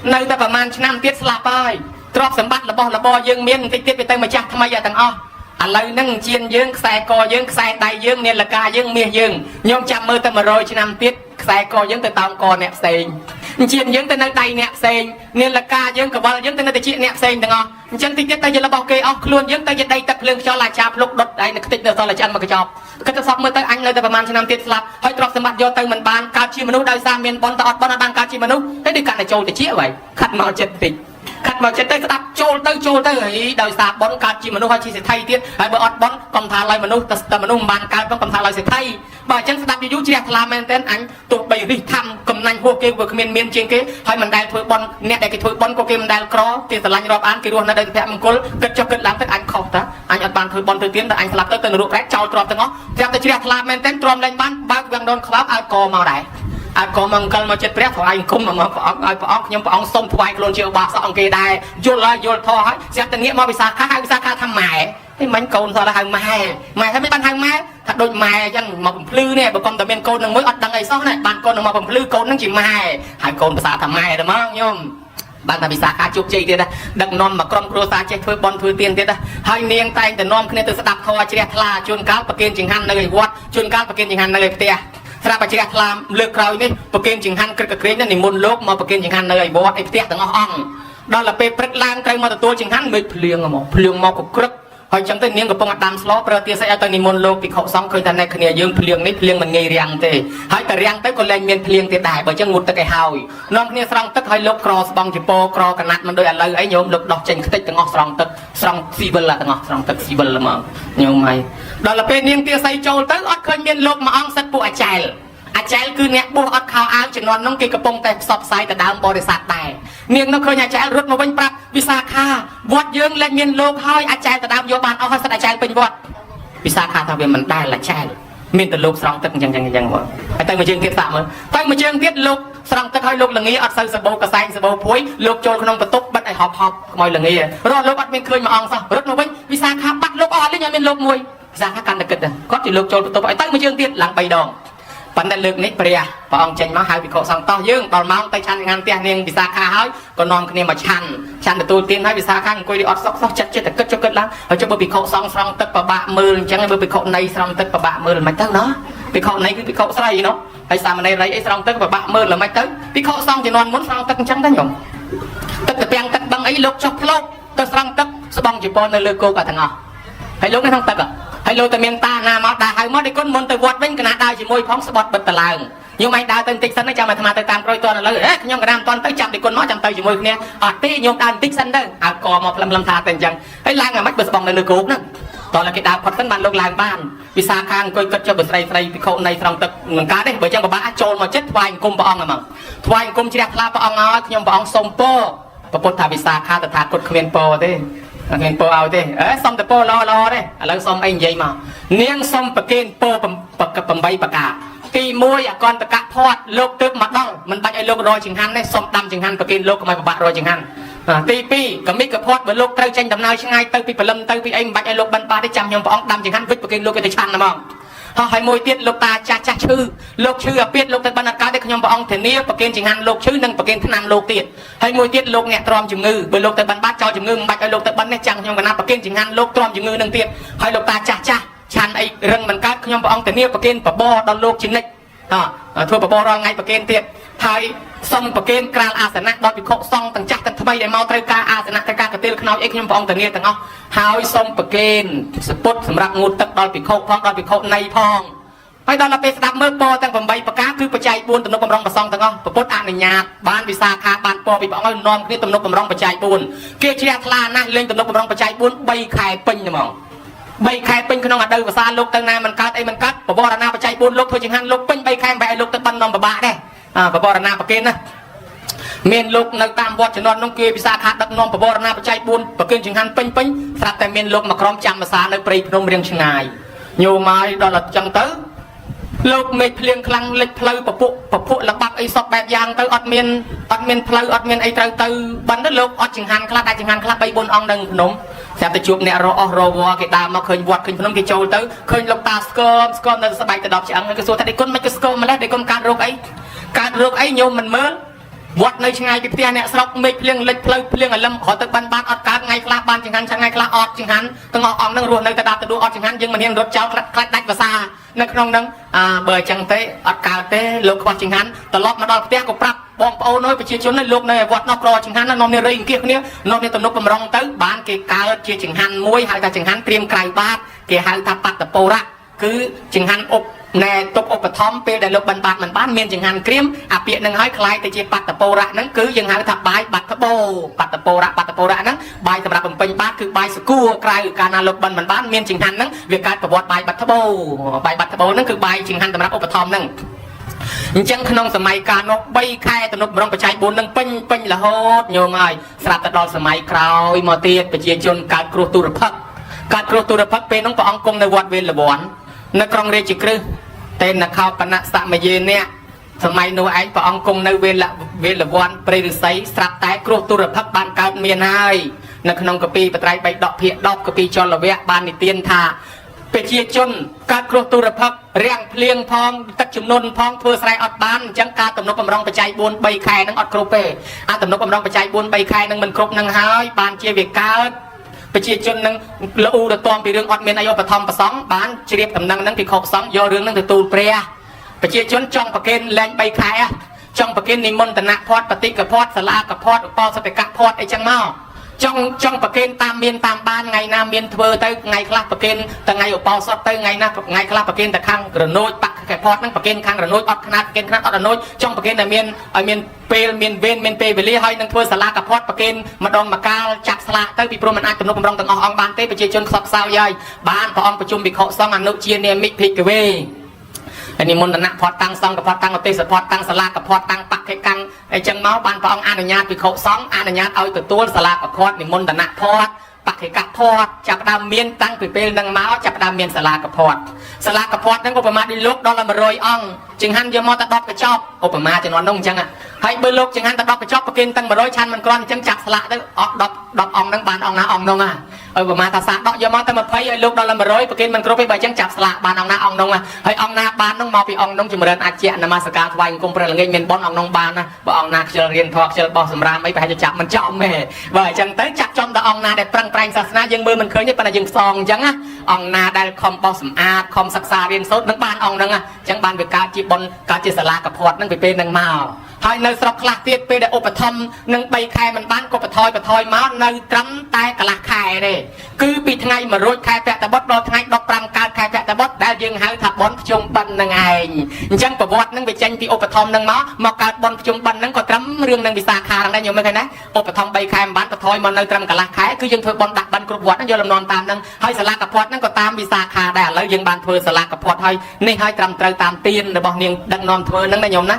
់នៅតែប្រហែលឆ្នាំទៀតស្លាប់ហើយទ្រព្យសម្បត្តិរបស់របរយើងមានបន្តិចទៀតវាទៅម្ចាស់ថ្មីទាំងអស់ឥឡូវហ្នឹងជៀនយើងខ្សែកយើងខ្សែដៃយើងនាឡិកាយើងមាសយើងញោមចាំមើលទៅ100ឆ្នាំទៀតខ្សែកយើងទៅតោងកអ្នកផ្សេងជៀនយើងទៅនៅដៃអ្នកផ្សេងនាឡិកាយើងកវលយើងទៅនៅតែជាអ្នកផ្សេងទាំងអស់អញ្ចឹងតិចទៀតទៅជារបស់គេអស់ខ្លួនយើងទៅជាដីទឹកភ្លើងខ្យល់អាចារ្យភ្លុកដុតឯនៅខ្ទេចនៅសល់តែឆ្អឹងមកកញ្ចប់គិតទៅសពមើលទៅអញនៅតែប្រហែលឆ្នាំទៀតស្លាប់ហើយទ្រព្យសម្បត្តិយកទៅមិនបានកើតជាមនុស្សដោយសារមានបុណ្យទៅអត់បុណ្យអត់បានកើតជាមនុស្សតែដូចកាន់តែចូលទៅជាអ្វីខាត់មកចិត្តតិចខាត់មកចិត្តទៅស្ដាប់ចូលទៅចូលទៅហើយដោយសារបុណ្យកើតជាមនុស្សហើយជាសេដ្ឋីទៀតហើយបើអត់បុណ្យកុំថាឡើយមនុស្សតែមនុស្សមិនបានកើតផងកុំថាឡើយសេដ្ឋីបើអញ្ចឹងស្ដាប់យូរៗជ្រះថ្លាមែនទែនអញទោះបីរិះធម្មកំណាញ់ហួសគេវាគ្មានមានជាងគេហើយមិនដែលធ្វើបុណ្យអ្នកដែលគេធ្វើបុណ្យក៏គេមិនដែលក្រគេស្រឡាញ់រាប់អានគេរស់នៅដោយសុភមង្គលគិតចុះគិតឡើងទៅអញខុសតាអញអត់បានធ្វើបុណ្យធ្វើទានតែអញស្លាប់ទៅទៅនរកប្រែតចោលទ្រព្យទាំងអស់ត្រាប់តែជ្រះថ្លាមែនទែនទ្រាំលែងបានបើកវាំងដនខ្លោបឲ្យកមកដែរឲ្យកមកអង្គលមកចិត្តព្រះថ្វាយអង្គមមកព្រះអង្គឲ្យព្រះអង្គខ្ញុំព្រះអង្គសុំថ្វាយខ្លួនជាឧបាសកអង្គគេដែរយល់ហើយយល់ធម៌ហើយស្រាប់តែងាកមកវិសាខាហៅវិសាខាថាម៉ែហេមិញកូនសោះហៅម៉ែម៉ែហើយមិនបានហៅម៉ែថាដូចម៉ែអញ្ចឹងមកបំភ្លឺនេះបើកុំតែមានកូននឹងមួយអត់ដឹងអីសោះណាបានកូននឹងមកបំភ្លឺកូននឹងជាម៉ែហើយកូនភាសាថាម៉ែទៅមកញោមបានតែវិសាខាជោគជ័យទៀតណាដឹកនាំមកក្រុមគ្រួសារចេះធ្វើបុណ្យធ្វើទានទៀតណាហើយនាងតែងតែនាំគ្នាទៅស្ដាប់ធម៌ជ្រះថ្លាជួនកាលប្រគេនចង្ហាន់នៅឯវត្តជួនកាលប្រគេនចង្ហាន់នៅឯផ្ទះស្រាប់តែជ្រះថ្លាលើកក្រោយនេះប្រគេនចង្ហាន់ក្រឹកក្រែងនិមន្តលោកមកប្រគេនចង្ហាន់នៅឯវត្តឯផ្ទះទាំងអស់អង្គដល់ទៅពេលព្រឹកឡើងត្រូវមកទទួលចង្ហាន់មេឃភ្លៀងមកភ្លៀងមកក៏ក្រឹកហើយចឹងទៅនាងកំពុងតែដាំស្លប្រើទាស័យឲ្យទៅនិមន្តលោកភិក្ខុសង្ឃឃើញថាអ្នកគ្នាយើងភ្លៀងនេះភ្លៀងមិនងាយរាំងទេហើយតែរាំងទៅក៏លែងមានភ្លៀងទៀតដែរបើចឹងងូតទឹកឲ្យហើយនាំគ្នាស្រង់ទឹកហើយលោកក្រស្បង់ជពោក្រកណាត់មិនដូចឥឡូវអីញោមលោកដោះចេញខ្ទេចទាំងអស់ស្រង់ទឹកស្រង់ស៊ីវិលទាំងអស់ស្រង់ទឹកស៊ីវិលហ្មងញោមហើយដល់ទៅពេលនាងទាស័យចូលទៅអត់ឃើញមានលោកមួយអង្គសិតពួកអាចែលអាចែលគឺអ្នកបួសអត់ខោអាវជំនាន់នោះគេកំពុងតែផ្សព្វផ្សាយទៅដើមបរិស័ទដែរនាងនោះឃើញអាចែលរត់មកវិញប្រាប់វិសាខាវត្តយើងលែងមានលោកហើយអាចែលទៅដើមយកបានអស់ហើយសិតអាចែលពេញវត្តវិសាខាថាវាមិនដែលអាចែលមានតែលោកស្រង់ទឹកអញ្ចឹងអញ្ចឹងមកហើយទៅមួយជើងទៀតសាក់មើលទៅមួយជើងទៀតលោកស្រង់ទឹកហើយលោកលងាអត់សូវសបោកសែងសបោភួយលោកចូលក្នុងបន្ទប់បិទឲ្យហប់ហប់ខ្មោចលងារត់លោកអត់មានឃើញមួយអង្គសោះរត់មកវិញវិសាខាបាត់លោកអស់លេងអត់មានលោកមួយវិសាខាកាន់តែគិតគាត់ជាលោកចូលបន្ទប់ឲ្យទៅមួយជើងទៀតឡើង3ដងប៉ុន្តែលើកនេះព្រះព្រះអង្គចេញមកហៅភិក្ខុសង្ឃតោះយើងដល់ម៉ោងទៅឆាន់ងានផ្ទះនាងវិសាខាហើយក៏នាំគ្នាមកឆាន់ឆាន់ទទួលទានហើយវិសាខាអង្គុយអត់សុខសោះចិត្តចិត្តតែគិតចុះគិតឡើងហើយចុះបើភិក្ខុសង្ឃស្រង់ទឹកប្របាក់មើលអញ្ចឹងហើយបើភិក្ខុនៃស្រង់ទឹកប្របាក់មើលមិនទៅណោះភិក្ខុនៃគឺភិក្ខុស្រីណោះហើយសាមណេរីអីស្រង់ទឹកប្របាក់មើលមិនទៅភិក្ខុសង្ឃជំនាន់មុនស្រង់ទឹកអញ្ចឹងដែរញោមទឹកតាពាំងទឹកបឹងអីលោកចុះផ្លោកទៅស្រង់ទឹកស្បង់ជីពនៅលើគោកទាំងអស់ហើយលោកនៅក្នុងទឹកហើយលោកតែមានតាណាមកដើរហៅមកដូចគុណមុនទៅវត្តវិញកណាដើរជាមួយផងស្បត់បិទតឡើង ញោមឯងដើរទៅបន្តិចសិនចាំអាត្មាទៅតាមក្រោយតឥឡូវហេខ្ញុំកណាមិនតន់ទៅចាប់ដេគុណមកចាំទៅជាមួយគ្នាអត់ទេញោមដើរបន្តិចសិនទៅអើកមកផ្លឹមផ្លឹមថាតែអញ្ចឹងហើយឡើងអាម៉េចបើស្បងនៅលើគោកហ្នឹងតោះគេដើរផុតសិនបានលោកឡើងបានវិសាខាអង្គុយគិតចុះបើស្រីស្រីភិក្ខុនៃស្រង់ទឹកនឹងកើតទេបើចឹងបបាក់ចូលមកចិត្តថ្វាយអង្គមព្រះអង្គហ្មងថ្វាយអង្គមជ្រះថ្លាព្រះអង្គឲ្យខ្ញុំព្រះអង្គសុំពរពុទ្ធថាវិសាខាតថាគតគ្មានពរទេអត់មានពរឲ្យទេអេសុំតែពរល្អល្អទេឥឡូវសុំអីនិយាយមកនាងសុំប្រគេនពរ8ប្រការទី1អកន្តកៈផាត់លោកទើបមកដល់មិនបាច់ឲ្យលោករយចង្ហាន់ទេសុំដាំចង្ហាន់ប្រគេនលោកកុំឲ្យពិបាករយចង្ហាន់ទី2កមិកផាត់បើលោកត្រូវចេញដំណើរឆ្ងាយទៅពីព្រលឹមទៅពីអីមិនបាច់ឲ្យលោកបិណ្ឌបាតទេចាំខ្ញុំព្រះអង្គដាំចង្ហាន់វិចប្រគេនលោកឲ្យទៅឆាន់ហ្មងហើយមួយទៀតលោកតាចាស់ចាស់ឈឺលោកឈឺអាពាតលោកទៅបិណ្ឌអត់កើតទេខ្ញុំព្រះអង្គធានាប្រគេនចង្ហាន់លោកឈឺនិងប្រគេនថ្នាំលោកទៀតហើយមួយទៀតលោកអ្នកទ្រាំជំងឺបើលោកទៅបិណ្ឌបាតចោលជំងឺមិនបាច់ឲ្យលោកទៅបិណ្ឌទេចាំខ្ញុំកណាប្រគេនចង្ហាន់លោកទ្រាំជំងឺនឹងទៀតហើយលោកតាចាស់ចាស់ឆាន់អីរឹងមិនកើតខ្ញុំព្រះអង្គធានាប្រគេនបបរដល់លោកជានិច្ចធ្វើបបររាល់ថ្ងៃប្រគេនទៀតហើយសុំប្រគេនក្រាលអាសនៈដល់ភិក្ខុសង្ឃទាំងចាស់ទាំងថ្មីដែលមកត្រូវការអាសនៈត្រូវការកាទៀលខ្នើយអីខ្ញុំព្រះអង្គធានាទាំងអស់ហើយសុំប្រគេនសពុតសម្រាប់ងូតទឹកដល់ភិក្ខុផងដល់ភិក្ខុនៃផងហើយដល់ពេលស្ដាប់មើលពរទាំង8ប្រការគឺបច្ច័យ4ទំនុកបំរុងប្រសងទាំងអស់ពុទ្ធអនុញ្ញាតបានវិសាខាបានពរពីព្រះអង្គឲ្យនាំគ្នាទំនុកបំរុងបច្ច័យ4គេជ្រះថ្លាណាស់លេងទំនុកបំរុងបច្ច័យ4 3ខែពេញហ្មង3ខែពេញក្នុងអដូវភាសាលោកទៅណាមិនកើតអីមិនកើតបវរណាបច្ច័យ4លោកធ្វើចង្ហាន់លោកពេញ3ខែមិនបែរឲ្យលោកទៅបិណ្ឌនំពិបាកដែរបវរណាប្រគេនណាមានលោកនៅតាមវត្តជំនាន់នោះគេវិសាខាដឹកនាំបវរណាបច្ច័យ4ប្រគេនចង្ហាន់ពេញពេញស្រាប់តែមានលោកមកក្រុមចាំភាសានៅព្រៃភ្នំរៀងឆ្ងាយញោមមកដល់អញ្ចឹងទៅលោកមេឃភ្លៀងខ្លាំងលិចផ្លូវពពុពពុលបាក់អីសពបែបយ៉ាងទៅអត់មានអត់មានផ្លូវអត់មានអីត្រូវទៅបិណ្ឌទៅលោកអត់ចង្ហាន់ខ្លះដាច់ចង្ហាន់ខ្លះ3 4អង្គនៅភ្នំស្រាប់តែជួបអ្នករអស់រវគេដើរមកឃើញវត្តឃើញភ្នំគេចូលទៅឃើញលោកតាស្គមស្គមនៅស្បែកទៅដល់ឆ្អឹងគេសួរថាដេគុណមិនក៏ស្គមម្លេះដេគុណកើតរោគអីកើតរោគអីញោមមិនមើលវត្តនៅឆ្ងាយពីផ្ទះអ្នកស្រុកមេឃភ្លៀងលិចផ្លូវភ្លៀងអលឹមរត់ទៅបានបានអត់កើតថ្ងៃខ្លះបានចង្ហាន់ថ្ងៃខ្លះអត់ចង្ហាន់ទាំងអស់អង្គនឹងរស់នៅតែដាប់ទៅដួអត់ចង្ហាន់យើងមិនហ៊ានរត់ចោលខ្លាចដាច់ភាសានៅក្នុងនឹងអើបើអញ្ចឹងទេអត់កើតទេលោកខ្វះចង្ហាន់ត្រឡប់មកដល់ផ្ទះក៏ប្រាប់បងប្អូនអើយប្រជាជនលោកនៅឯវត្តនោះក្រចង្ហាន់នាំនេះរៃអង្គាសគ្នានាំនេះទំនុកបំរុងទៅបានគេកើតជាចង្ហាន់មួយហៅថាចង្ហាន់ត្រៀមក្រៅបាតគេហៅថាបត្តពរៈគឺចង្ហាន់ឧបណែទុកឧបត្ថម្ភពេលដែលលោកបិណ្ឌបាតមិនបានមានចង្ហាន់ក្រៀមអាពាក្យនឹងហើយคล้ายទៅជាបត្តពរៈហ្នឹងគឺយើងហៅថាបាយបាត់ត្បោបត្តពរៈបត្តពរៈហ្នឹងបាយសម្រាប់បំពេញបាតគឺបាយសគួរក្រៅកាលណាលោកបិណ្ឌមិនបានមានចង្ហាន់ហ្នឹងវាកើតប្រវត្តិបាយបាត់ត្បោបាយបាត់ត្បោហ្នឹងគឺបាយចង្ហាន់សម្រាប់ឧបត្ថម្ភហ្នឹងអញ្ចឹងក្នុងសម័យកាលនោះ3ខែទំនុកបំរុងបច្ច័យ4នឹងពេញពេញរហូតញោមហើយស្រាប់តែដល់សម័យក្រោយមកទៀតប្រជាជនកើតគ្រោះទុរភិក្សកើតគ្រោះទុរភិក្សពេលនោះព្រះអង្គគង់នៅវត្តវេលវ័ននៅក្រុងរាជក្រឹសតេនខោបណៈសមយេនៈសម័យនោះឯងព្រះអង្គគង់នៅវេលវេលវ័នព្រៃឫស្សីស្រាប់តែគ្រោះទុរភិក្សបានកើតមានហើយនៅក្នុងកពីបត្រៃបីដកភាគ10កពីចលវៈបាននិទានថាប្រជាជនកើតគ្រោះទុរភិក្សរាំងភ្លៀងផងទឹកជំនន់ផងធ្វើស្រែអត់បានអញ្ចឹងការទំនុកបំរុងបច្ច័យ4 3ខែហ្នឹងអត់គ្រប់ទេអាទំនុកបំរុងបច្ច័យ4 3ខែហ្នឹងមិនគ្រប់នឹងហើយបានជាវាកើតប្រជាជននឹងលូរតំពីរឿងអត់មានអីឧបត្ថម្ភប្រសង់បានជ្រាបដំណឹងហ្នឹងពីខុសសង្ឃយករឿងហ្នឹងទៅទូលព្រះប្រជាជនចង់ប្រគេនលែង3ខែចង់ប្រគេននិមន្តនភ័ព្វបតិកភ័ព្វសាលាកភ័ព្វឧបោសតិកភ័ព្វអីចឹងមកចង់ចង់ប្រគេនតាមមានតាមបានថ្ងៃណាមានធ្វើទៅថ្ងៃខ្លះប្រគេនតែថ្ងៃឧបោសថទៅថ្ងៃណាថ្ងៃខ្លះប្រគេនតែខាងរណូចបកភ័ព្វហ្នឹងប្រគេនខាងរណូចអត់ខ្នាតប្រគេនខ្នាតអត់រណូចចង់ប្រគេនតែមានឲ្យមានពេលមានវេនមានពេលវេលាហើយនឹងធ្វើសាលាកភ័ព្វប្រគេនម្ដងម្កាលចាប់ស្លាកទៅពីព្រោះមិនអាចទំនុកបំរុងទាំងអស់អង្គបានទេប្រជាជនខ្សត់ខ្សោយហើយបានព្រះអង្គប្រជុំភិក្ខុសង្ឃអនុជានាមិភិក្ខវេហើយនិមន្តនៈផតតាំងសង្ឃកផតតាំងឧទេសផតតាំងសាលាកផតតាំងបក្ខិកាំងអីចឹងមកបានព្រះអង្គអនុញ្ញាតភិក្ខុសង្ឃអនុញ្ញាតឲ្យទទួលសាលាកផតនិមន្តនៈផតបក្ខិកផតចាប់ដើមមានតាំងពីពេលនឹងមកចាប់ដើមមានសាលាកផតសាលាកផតហ្នឹងឧបមាដូចលោកដល់100អង្គចង្ហាន់យកមកតែ10កញ្ចប់ឧបមាជំនាន់នោះអញ្ចឹងហើយបើលោកចង្ហាន់តែ10កញ្ចប់ប្រគេនតាំង100ឆាន់មិនគ្រាន់អញ្ចឹងចាប់ស្លាកទៅអស់10 10អង្គហ្នឹងបានអង្គណាអង្គនោះហ่ะឧបមាថាសាដកយកមកតែ20ឲ្យលោកដល់100ប្រគេនមិនគ្រប់ទេបើអញ្ចឹងចាប់ស្លាកបានអង្គណាអង្គនោះហើយអង្គណាបាននោះមកពីអង្គនោះចម្រើនអាជ្ជៈនមស្ការថ្វាយអង្គមព្រះល្ងាចមានបុណ្យអង្គនោះបានណាបើអង្គណាខ្ជិលរៀនធម៌ខ្ជិលបោះសម្រាមអីប្រហែលជាចាប់មិនចំទេបើអញ្ចឹងទៅចាប់ចំដល់អង្គណាដែលប្រឹងប្រែងសាសនាយើងមើលមិនឃើញទេប៉ុន្តែយើងផ្សងអញ្ចឹងណាអង្គណាដែលខំបោះសម្អាតខំសិក្សារៀនសូត្រនឹងបានអង្គហ្នឹងអញ្ចឹងបានវាកើតជាបុណ្យកើតជាសាលាកភ័តហ្នឹងពីពេលហ្នឹងមក ហើយនៅស្រុកខ្លះទៀតពេលដែលឧបត្ថម្ភនឹង3ខែមិនបានក៏បន្ថយបន្ថយមកនៅត្រឹមតែកន្លះខែទេគឺពីថ្ងៃ1រោចខែភក្ត្របុត្រដល់ថ្ងៃ15កើតខែភក្ត្របុត្រដែលយើងហៅថាបុណ្យភ្ជុំបិណ្ឌនឹងឯងអញ្ចឹងប្រវត្តិនឹងវាចេញពីឧបត្ថម្ភនឹងមកមកកើតបុណ្យភ្ជុំបិណ្ឌនឹងក៏ត្រឹមរឿងនឹងវិសាខាហ្នឹងដែរញោមមើលឃើញណាឧបត្ថម្ភ3ខែមិនបានបន្ថយមកនៅត្រឹមកន្លះខែគឺយើងធ្វើបុណ្យដាក់បិណ្ឌគ្រប់វត្តហ្នឹងយកលំនាំតាមហ្នឹងហើយសាលាកពតហ្នឹងក៏តាមវិសាខាដែរឥឡូវយើងបានធ្វើសាលាកពតហើយនេះហើយត្រឹមត្រូវតាមទានរបស់នាងដឹកនាំធ្វើហ្នឹងណាញោមណ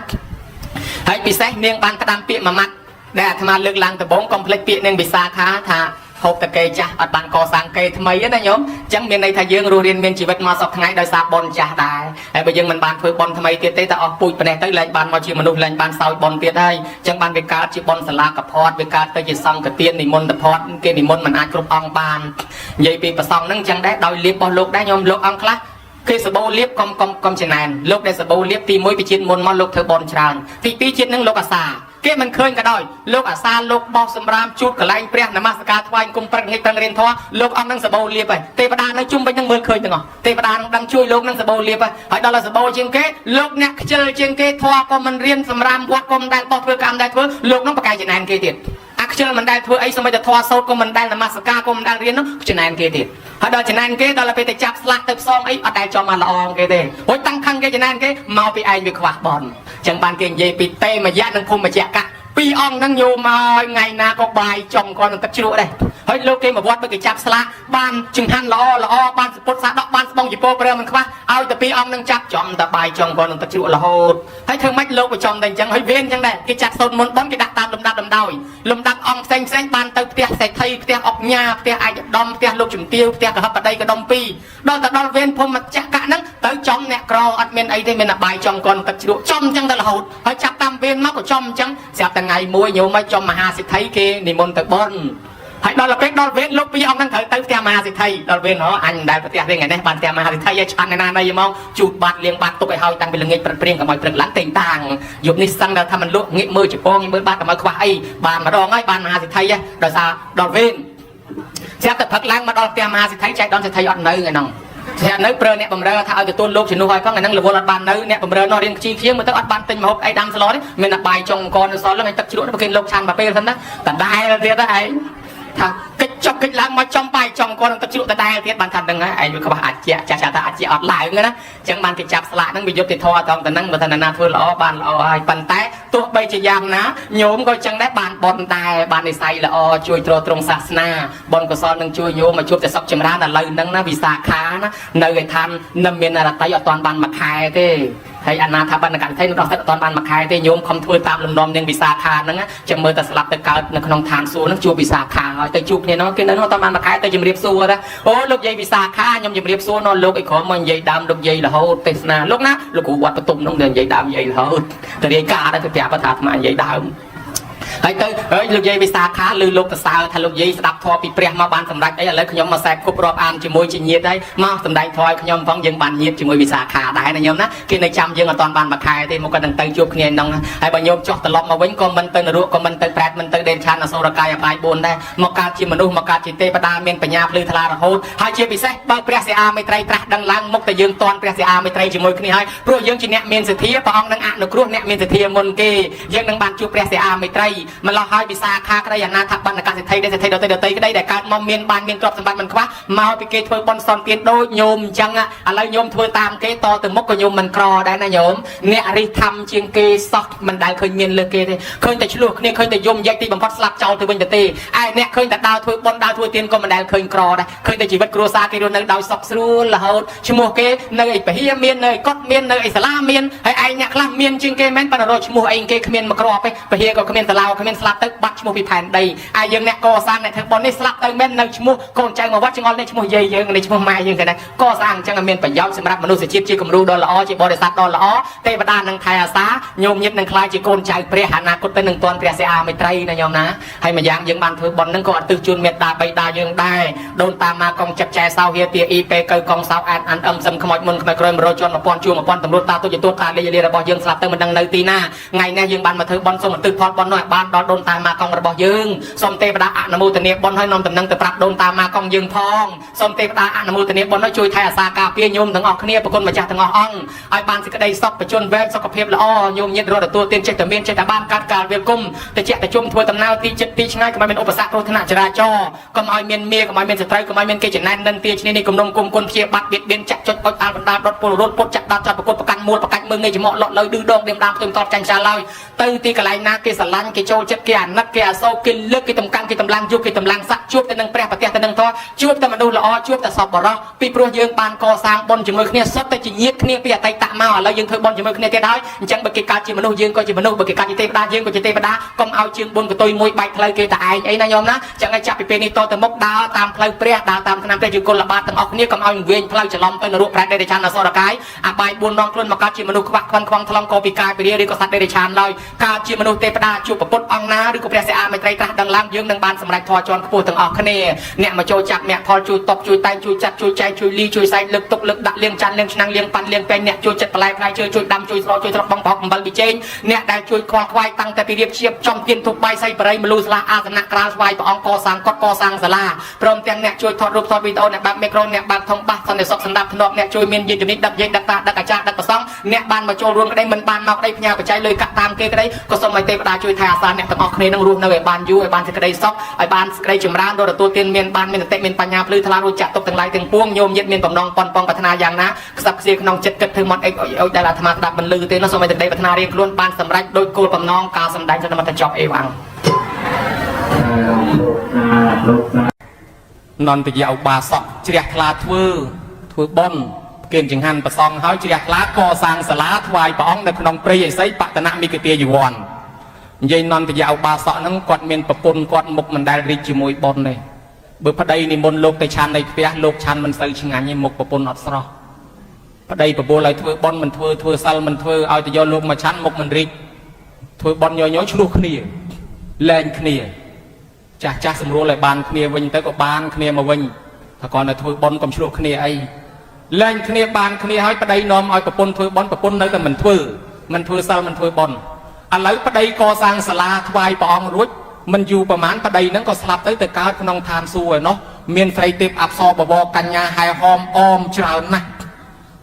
ាហើយពិសេសនាងបានផ្ដាំពាក្យមួយម៉ាត់ដែលអាត្មាលើកឡើងដំបូងកុំភ្លេចពាក្យនាងវិសាខាថាហូបតកេចាស់អត់បានកសាងកេថ្មីទេណាញោមអញ្ចឹងមានន័យថាយើងរស់រៀនមានជីវិតមកសពថ្ងៃដោយសារបុណ្យចាស់ដែរហើយបើយើងមិនបានធ្វើបុណ្យថ្មីទៀតទេតែអស់ពូជប៉ុណ្ណេះទៅលែងបានមកជាមនុស្សលែងបានសោយបុណ្យទៀតហើយអញ្ចឹងបានវាកើតជាបុណ្យសាលាកផតវាកើតទៅជាសង្ឃទាននិមន្តផតគេនិមន្តមិនអាចគ្រប់អង្គបាននិយាយពីប្រសងហ្នឹងអញ្ចឹងដែរដោយលៀបរបស់លោកដែរញោមលោកអង្គខ្លះគេសបោលៀបកុំកុំកុំចំណែនលោកដែលសបោលៀបទី1ពីជាតិមុនមកលោកធ្វើបុណ្យច្រើនទី2ជាតិហ្នឹងលោកអាសាគេមិនឃើញក៏ដោយលោកអាសាលោកបោះសម្រាមជូតកន្លែងព្រះនមស្ការថ្វាយគុំព្រឹកងាកប្រឹងរៀនធម៌លោកអង្គនឹងសបោលៀបហើយទេវតានៅជុំវិញនឹងមើលឃើញទាំងអស់ទេវតានឹងដឹងជួយលោកនឹងសបោលៀបហើយដល់សបោជាងគេលោកអ្នកខ្ជិលជាងគេធម៌ក៏មិនរៀនសម្រាមវត្តក៏មិនដែលបោះធ្វើកម្មដែលធ្វើលោកនឹងប្រកែកចំណែនគេទៀតអាខ្ជិលមិនដែលធ្វើអីសូម្បីតែធម៌សោតក៏មិនដែលនមស្ការក៏មិនដែលរៀននោះចំណែនគេទៀតហើយដល់ចំណែនគេដល់ពេលទៅចាប់ស្លាក់ទៅផ្សងអីអត់ដែលចំមកល្អគេទេរួចតាំងខឹងគេចំណែនគេមកពីឯងវាខ្វះបនចឹងបានគេនិយាយពីតេមយៈនិងភូមិចកៈពីរអង្គហ្នឹងញោមឲ្យថ្ងៃណាក៏បាយចំគាត់នឹងទឹកជ្រក់ដែរហើយលោកគេមកវត្តបើគេចាប់ស្លាកបានចង្ហាន់ល្អល្អបានសពុតសាដកបានស្បង់ជីពោព្រះមិនខ្វះឲ្យតែពីរអង្គហ្នឹងចាប់ចំតែបាយចំគាត់នឹងទឹកជ្រក់រហូតហើយធ្វើម៉េចលោកក៏ចំតែអញ្ចឹងហើយវេនអញ្ចឹងដែរគេចាត់សូត្រមន្តបុណ្យគេដាក់តាមលំដាប់លំដោយលំដាប់អង្គផ្សេងផ្សេងបានទៅផ្ទះសេដ្ឋីផ្ទះអុកញ៉ាផ្ទះឯកឧត្តមផ្ទះលោកជំទាវផ្ទះកហបតីកដុំពីរដល់ទៅដល់វេនភូមិចកៈហ្នឹងទៅចំអ្នកក្រអត់មានអីទេមានតែបាយចំគាត់នឹងទឹកជ្រក់ចំអញ្ចឹងទៅរហូតហើយចាប់តាមវេនមកក៏ចំអញ្ចឹងស្រាប់តែថ្ងៃមួយញោមមកចំមហាសិទ្ធិគេនិមន្តទៅបុណ្យហើយដល់ពេលដល់វេនលោកពីរអង្គហ្នឹងត្រូវទៅផ្ទះមហាសិទ្ធិដល់វេនហ៎អញមិនដែលផ្ទះទេថ្ងៃនេះបានផ្ទះមហាសិទ្ធិឲ្យឆាន់ឯណាណីហ្មងជូតបាត់លាងបាត់ទុកឲ្យហើយតាំងពីល្ងាចព្រឹកព្រៀងកុំឲ្យព្រឹកឡើងតែងតាងយប់នេះសឹងដល់ថាមិនលក់ងាកមើលជពងងាកមើលបាត់កុំឲ្យខ្វះអីបានម្ដងហើយបានមហាសិទ្ធិហ៎ដោយសារដល់វេនស្រាប់តែព្រឹកឡើងមកដល់ផ្ទះមហាសិទ្ធិចែកដល់សិទ្ធិអត់នៅថ្ងៃហ្នឹងស្រាប់នៅប្រើអ្នកបំរើថាឲ្យទទួលលោកជំនួសឲ្យផងថ្ងៃហ្នឹងរវល់អត់បាននៅអ្នកបំរើនោះរៀនខ្ជីខ្ជាមើលទៅអត់បានទិញម្ហូបអីដាំស្លទេមានតែបាយចុងអង្គនៅសល់ហ្នឹងឲ្យទឹកជ្រក់ទៅគេលោកឆាន់មកពេលហ្នឹងណាដដែលទៀតឯងថាកិច្ចចុកកិច្ចឡើងមកចំបាយចំគាត់នឹងទឹកជ្រក់ដដែលទៀតបានថាដឹងហើយឯងវាខ្វះអាចជាចាស់ចាស់ថាអាចជាអត់ឡើងណាអញ្ចឹងបានគេចាប់ស្លាកហ្នឹងវាយុត្តិធម៌ត្រង់តែហ្នឹងបើថាណាធ្វើល្អបានល្អហើយប៉ុន្តែទោះបីជាយ៉ាងណាញោមក៏ចឹងដែរបានបុណ្យដែរបាននិស័យល្អជួយទ្រទ្រង់សាសនាបុណ្យកុសលនឹងជួយញោមមកជួបតែសុខចម្រើនឥឡូវហ្នឹងណាវិសាខាណានៅឯឋាននឹមមានរតីអត់ទាន់បានមួយខែទេហើយអនាថាបណ្ឌកថៃនឹងដល់សិតអត់ទាន់បានមួយខែទេញោមខំធ្វើតាមលំនាំនាងវិសាខាហ្នឹងចាំមើលតែស្លាប់ទៅកើតនៅក្នុងឋានសួគ៌ហ្នឹងជួបវិសាខាហើយទៅជួបគ្នានោះគេនៅនោះអត់ទាន់បានមួយខែទៅជម្រាបសួរណាអូលោកយាយវិសាខាខ្ញុំជម្រាបសួរនោះលោកអីក្រមមកនិយាយដើមលោកយាយរហូតទេសនាលោកណាលោកគ្រូវត្តបន្ទុំនោះនិយាយដើមនិយាយរហូតទៅរាយការណ៍ទៅប្រាប់ថាអាត្មានិយាយដើមហើយទៅហើយលោកយាយវិសាខាឬលោកសរសើរថាលោកយាយស្ដាប់ធម៌ពីព្រះមកបានសម្រេចអីឥឡូវខ្ញុំមកសែបគប់រាប់អានជាមួយជាញាតិហើយមកសម្ដែងធម៌ឲ្យខ្ញុំផងយើងបានញាតិជាមួយវិសាខាដែរណាញោមណាគេនៅចាំយើងអត់ទាន់បានមួយខែទេមកក៏នឹងទៅជួបគ្នាក្នុងហើយបើញោមចុះត្រឡប់មកវិញក៏មិនទៅនរកក៏មិនទៅប្រែតមិនទៅដេនឆានអសុរកាយអបាយ4ដែរមកកើតជាមនុស្សមកកើតជាទេវតាមានបញ្ញាភ្លឺថ្លារហូតហើយជាពិសេសបើព្រះសិអាមេត្រីត្រាស់ដឹងឡើងមុខតែយើងតន់ព្រះសិអាមេត្រីជាមួយគ្នាហើយព្រោះយើងជាអ្នកមានសទ្ធាព្រះអង្គនឹងអនុគ្រោះអ្នកមានសទ្ធាមុនគេយើងនឹងបានជួបព្រះសិអាមេត្រីម្លោះហើយវិសាខាក្តីអនាថបណ្ឌកសិទ្ធិដែលសិទ្ធិដតីដតីក្តីដែលកើតមកមានបានមានទ្រព្យសម្បត្តិមិនខ្វះមកពីគេធ្វើបុណ្យសន្ទានដូចញោមអញ្ចឹងឥឡូវញោមធ្វើតាមគេតទៅមុខក៏ញោមមិនក្រដែរណាញោមអ្នករិះធម្មជាងគេសោះមិនដែលឃើញមានលើគេទេឃើញតែឆ្លោះគ្នាឃើញតែយំយែកទីបំផុតស្លាប់ចោលទៅវិញទៅទេឯអ្នកឃើញតែដើរធ្វើបុណ្យដើរធ្វើទានក៏មិនដែលឃើញក្រដែរឃើញតែជីវិតគ្រួសារគេរស់នៅដោយសុខស្រួលរហូតឈ្មោះគេនៅឯពហិមាននៅឯកុដមាននៅឯសាលាមានហើយឯងអ្នកខ្លះមានជាងគេមែនប៉ុន្តែរកឈ្មោះអីគេគ្មានមកគ្រាប់ទេពហិក៏គ្មានសាលាគ្មានស្លាប់ទៅបាត់ឈ្មោះពីផែនដីឯយើងអ្នកកសាងអ្នកធ្វើបុណ្យនេះស្លាប់ទៅមែននៅឈ្មោះកូនចៅមកវត្តចង្អុលនេះឈ្មោះយាយយើងនេះឈ្មោះម៉ែយើងគេដែរកសាងអញ្ចឹងឲ្យមានប្រយោជន៍សម្រាប់មនុស្សជាតិជាគំរូដ៏ល្អជាបរិស័ទដ៏ល្អទេវតានឹងថែអាសាញោមញាតនឹងខ្លាយជាកូនចៅព្រះអនាគតទៅនឹងទាន់ព្រះសិអាមេត្រីណាញោមណាហើយម្យ៉ាងយើងបានធ្វើបុណ្យនឹងក៏អត់ទិសជូនមេត្តាបិតាយើងដែរដូនតាមកកងចិត្តចែសោហៀទាអ៊ីពេកៅកងសោអានអានអឹមសឹមខ្មោចមុនខ្មោចក្រោយ100ជាន់1000ជួ1000តម្រួតតាទុយទួតតាលេខលារបស់យើងស្លាប់ទៅមិនដឹងនៅទីណាថ្ងៃនេះយើងបានមកធ្វើបុណ្យសូមឧទ្ទិសផលបុណ្យនោះឲ្យបាន បានដល់ដូនតាម៉ាកុងរបស់យើងសូមទេវតាអនុមោទនាបុណ្យឲ្យនាំតំណែងទៅប្រាប់ដូនតាម៉ាកុងយើងផងសូមទេវតាអនុមោទនាបុណ្យឲ្យជួយថែអាសាការពារញោមទាំងអស់គ្នាប្រគុណម្ចាស់ទាំងអស់អង្គឲ្យបានសេចក្តីសុខបជនវែងសុខភាពល្អញោមញាតរត់ទទួលទានចេះតែមានចេះតែបានកាត់កាលវាលគុំតិចតិជុំធ្វើដំណើរទីចិត្តទីឆ្ងាយកុំឲ្យមានឧបសគ្គគ្រោះថ្នាក់ចរាចរណ៍កុំឲ្យមានមាកុំឲ្យមានសត្រូវកុំឲ្យមានគេចំណែននិន្ទាឈ្នានេះគំនុំគុំគុណព្យាបាត់បៀតបៀនចាក់ចុចអុចអាលបណ្ដាលដុតពលរត់ពុតចាក់ដល់ចាត់ប្រកួតប្រកាន់មូលប្រកាច់មើងងាយច្មក់លក់លើឌឺដងដៀមដាមផ្ទុយតបចាញ់ចាឡើយទៅទីកន្លែងណាគេស្រឡាញ់គេចូលចិត្តគេអាណិតគេអាសូរគេលើកគេតំកាន់គេតម្លាំងយុគគេតម្លាំងស័កជួបទៅនឹងព្រះប្រទះទៅនឹងធម៌ជួបតែមនុស្សល្អជួបតែសពបរោះពីព្រោះយើងបានកសាងបុណ្យជាមួយគ្នាសុទ្ធតែជាញាតិគ្នាពីអតីតមកឥឡូវយើងធ្វើបុណ្យជាមួយគ្នាទៀតហើយអញ្ចឹងបើគេកើតជាមនុស្សយើងក៏ជាមនុស្សបើគេកើតជាទេវតាយើងក៏ជាទេវតាកុំឲ្យជើងបុណ្យកតុយមួយបែកផ្លូវគេតែឯងអីណាញោមណាចឹងឲ្យចាប់ពីពេលនេះតទៅមុខដើរតាមផ្លូវព្រះដើរតាមឆ្នាំព្រះជាគុលបាតទាំងអស់គ្នាកុំឲ្យវែងផ្លូវច្រឡំទៅនរកប្រែតដេរឆានអសុរកាយអបាយ4ដងខ្លួនមកកើតជាមនុស្សខ្វាក់ខ្វាន់ខ្វងថ្លង់កពីកាយពីរាឬក៏សត្វដេរឆានឡើយកើតជាមនុស្សទេវតាជួបពុទ្ធអង្គណាឬក៏ព្រះសិអាមេត្រីត្រាស់ដឹងឡើងយើងនឹងបានសម្រេចធម៌ជាន់ខ្ពស់ទាំងអស់គ្នាអ្នកមកចូលចាប់អ្នកផលជួយតបជួយតែងជួយចាត់ជួយចែកជួយលីជួយសែកលើកទុកលើកដាក់លៀងច័ន្ទលៀងឆ្នាំងលៀងប៉ាន់លៀងពេញអ្នកជួយចិត្តបន្លែផ្លែឈើជួយដាំជួយស្រោជួយត្រកបងប្រហុកអំបិលប៊ីចេងអ្នកដែលជួយខ្វល់ខ្វាយតាំងតែពីរៀបជាបចំទៀនធូបបាយសៃបរិយមលូស្លាអាសនៈក្រាលស្វាយព្រះអង្គកសាងកត់កសាងសាលាព្រមទាំងអ្នកជួយថតរូបថតវីដេអូអ្នកបើកមីក្រូអ្នកបើកធុងបាសសន្តិសុខសម្ដាប់ធ្នាប់អ្នកជួយមានយានជំនិះដឹកយាយដឹកតាដឹកអាចារ្យដឹកប្រសង់អ្នកបានមកចូលរួមក្តីមិនបានមកក្តីផ្ញើបច្ច័យលុយកាក់តាមគេក្តីក៏សូមឲ្យទេវតាជួយថែអាសាអ្នកទាំងអស់គ្នានឹងរស់នៅឲ្យបានយូរឲ្យបានសេចក្តីសុខឲ្យបានសេចក្តីចម្រើនរទទួលទានមានបានមានសតិមានបញ្ញាភ្លឺថ្លារួចចាក់ទុកទាំងឡាយទាំងពួងញោមញាតមានបំណងប៉ុនប៉ងប្រាថ្នាយ៉ាងណាខ្សឹបខ្សៀក្នុងចិត្តគិតធ្វើមាត់អិចអុចដែលអាត្មាស្ដាប់មិនលឺទេនោះសូមឲ្យសេចក្តីប្រាថ្នារៀងខ្លួនបានសម្រេចដោយគោលបំណងការសម្ដែងសន្មតចប់អេវ៉ាំងនន្តយៈឧបាសកជ្រះថ្លាធ្វើធ្វើបុណ្យគេចង្ហាន់ប្រសងហើយជ្រះថ្លាកសាងសាលាថ្វាយព្រះអង្គនៅក្នុងព្រៃឥសីបតនមិកទាយវ័ននិយាយនន្តយៈឧបាសកហ្នឹងគាត់មានប្រពន្ធគាត់មុខមិនដែលរីកជាមួយបុណ្យទេបើប្តីនិមន្តលោកទៅឆាន់ในផ្ទះលោកឆាន់មិនសូវឆ្ងាញ់ទេមុខប្រពន្ធអត់ស្រស់ប្តីប្រពន្ធឲ្យធ្វើបុណ្យមិនធ្វើធ្វើសិលមិនធ្វើឲ្យទៅយកលោកមកឆាន់មុខមិនរីកធ្វើបុណ្យញយញយឆ្លោះគ្នាលែងគ្នាចាស់ចាស់សម្រួលឲ្យបានគ្នាវិញទៅក៏បានគ្នាមកវិញថាគាត់នៅធ្វើបុណ្យកុំឆ្លោះគ្នាអីលែងគ្នាបានគ្នាហើយប្តីនាំឲ្យប្រពន្ធធ្វើបុណ្យប្រពន្ធនៅតែមិនធ្វើមិនធ្វើសិលមិនធ្វើបុណ្យឥឡូវប្តីកសាងសាលាថ្វាយព្រះអង្គរួចមិនយូរប្រហែលប្តីហ្នឹងក៏ស្លាប់ទៅទៅកើតក្នុងឋានសួគ៌ឯណោះមានស្រីទេពអប្សរបវរកញ្ញាហែហោមអមច្រើនណាស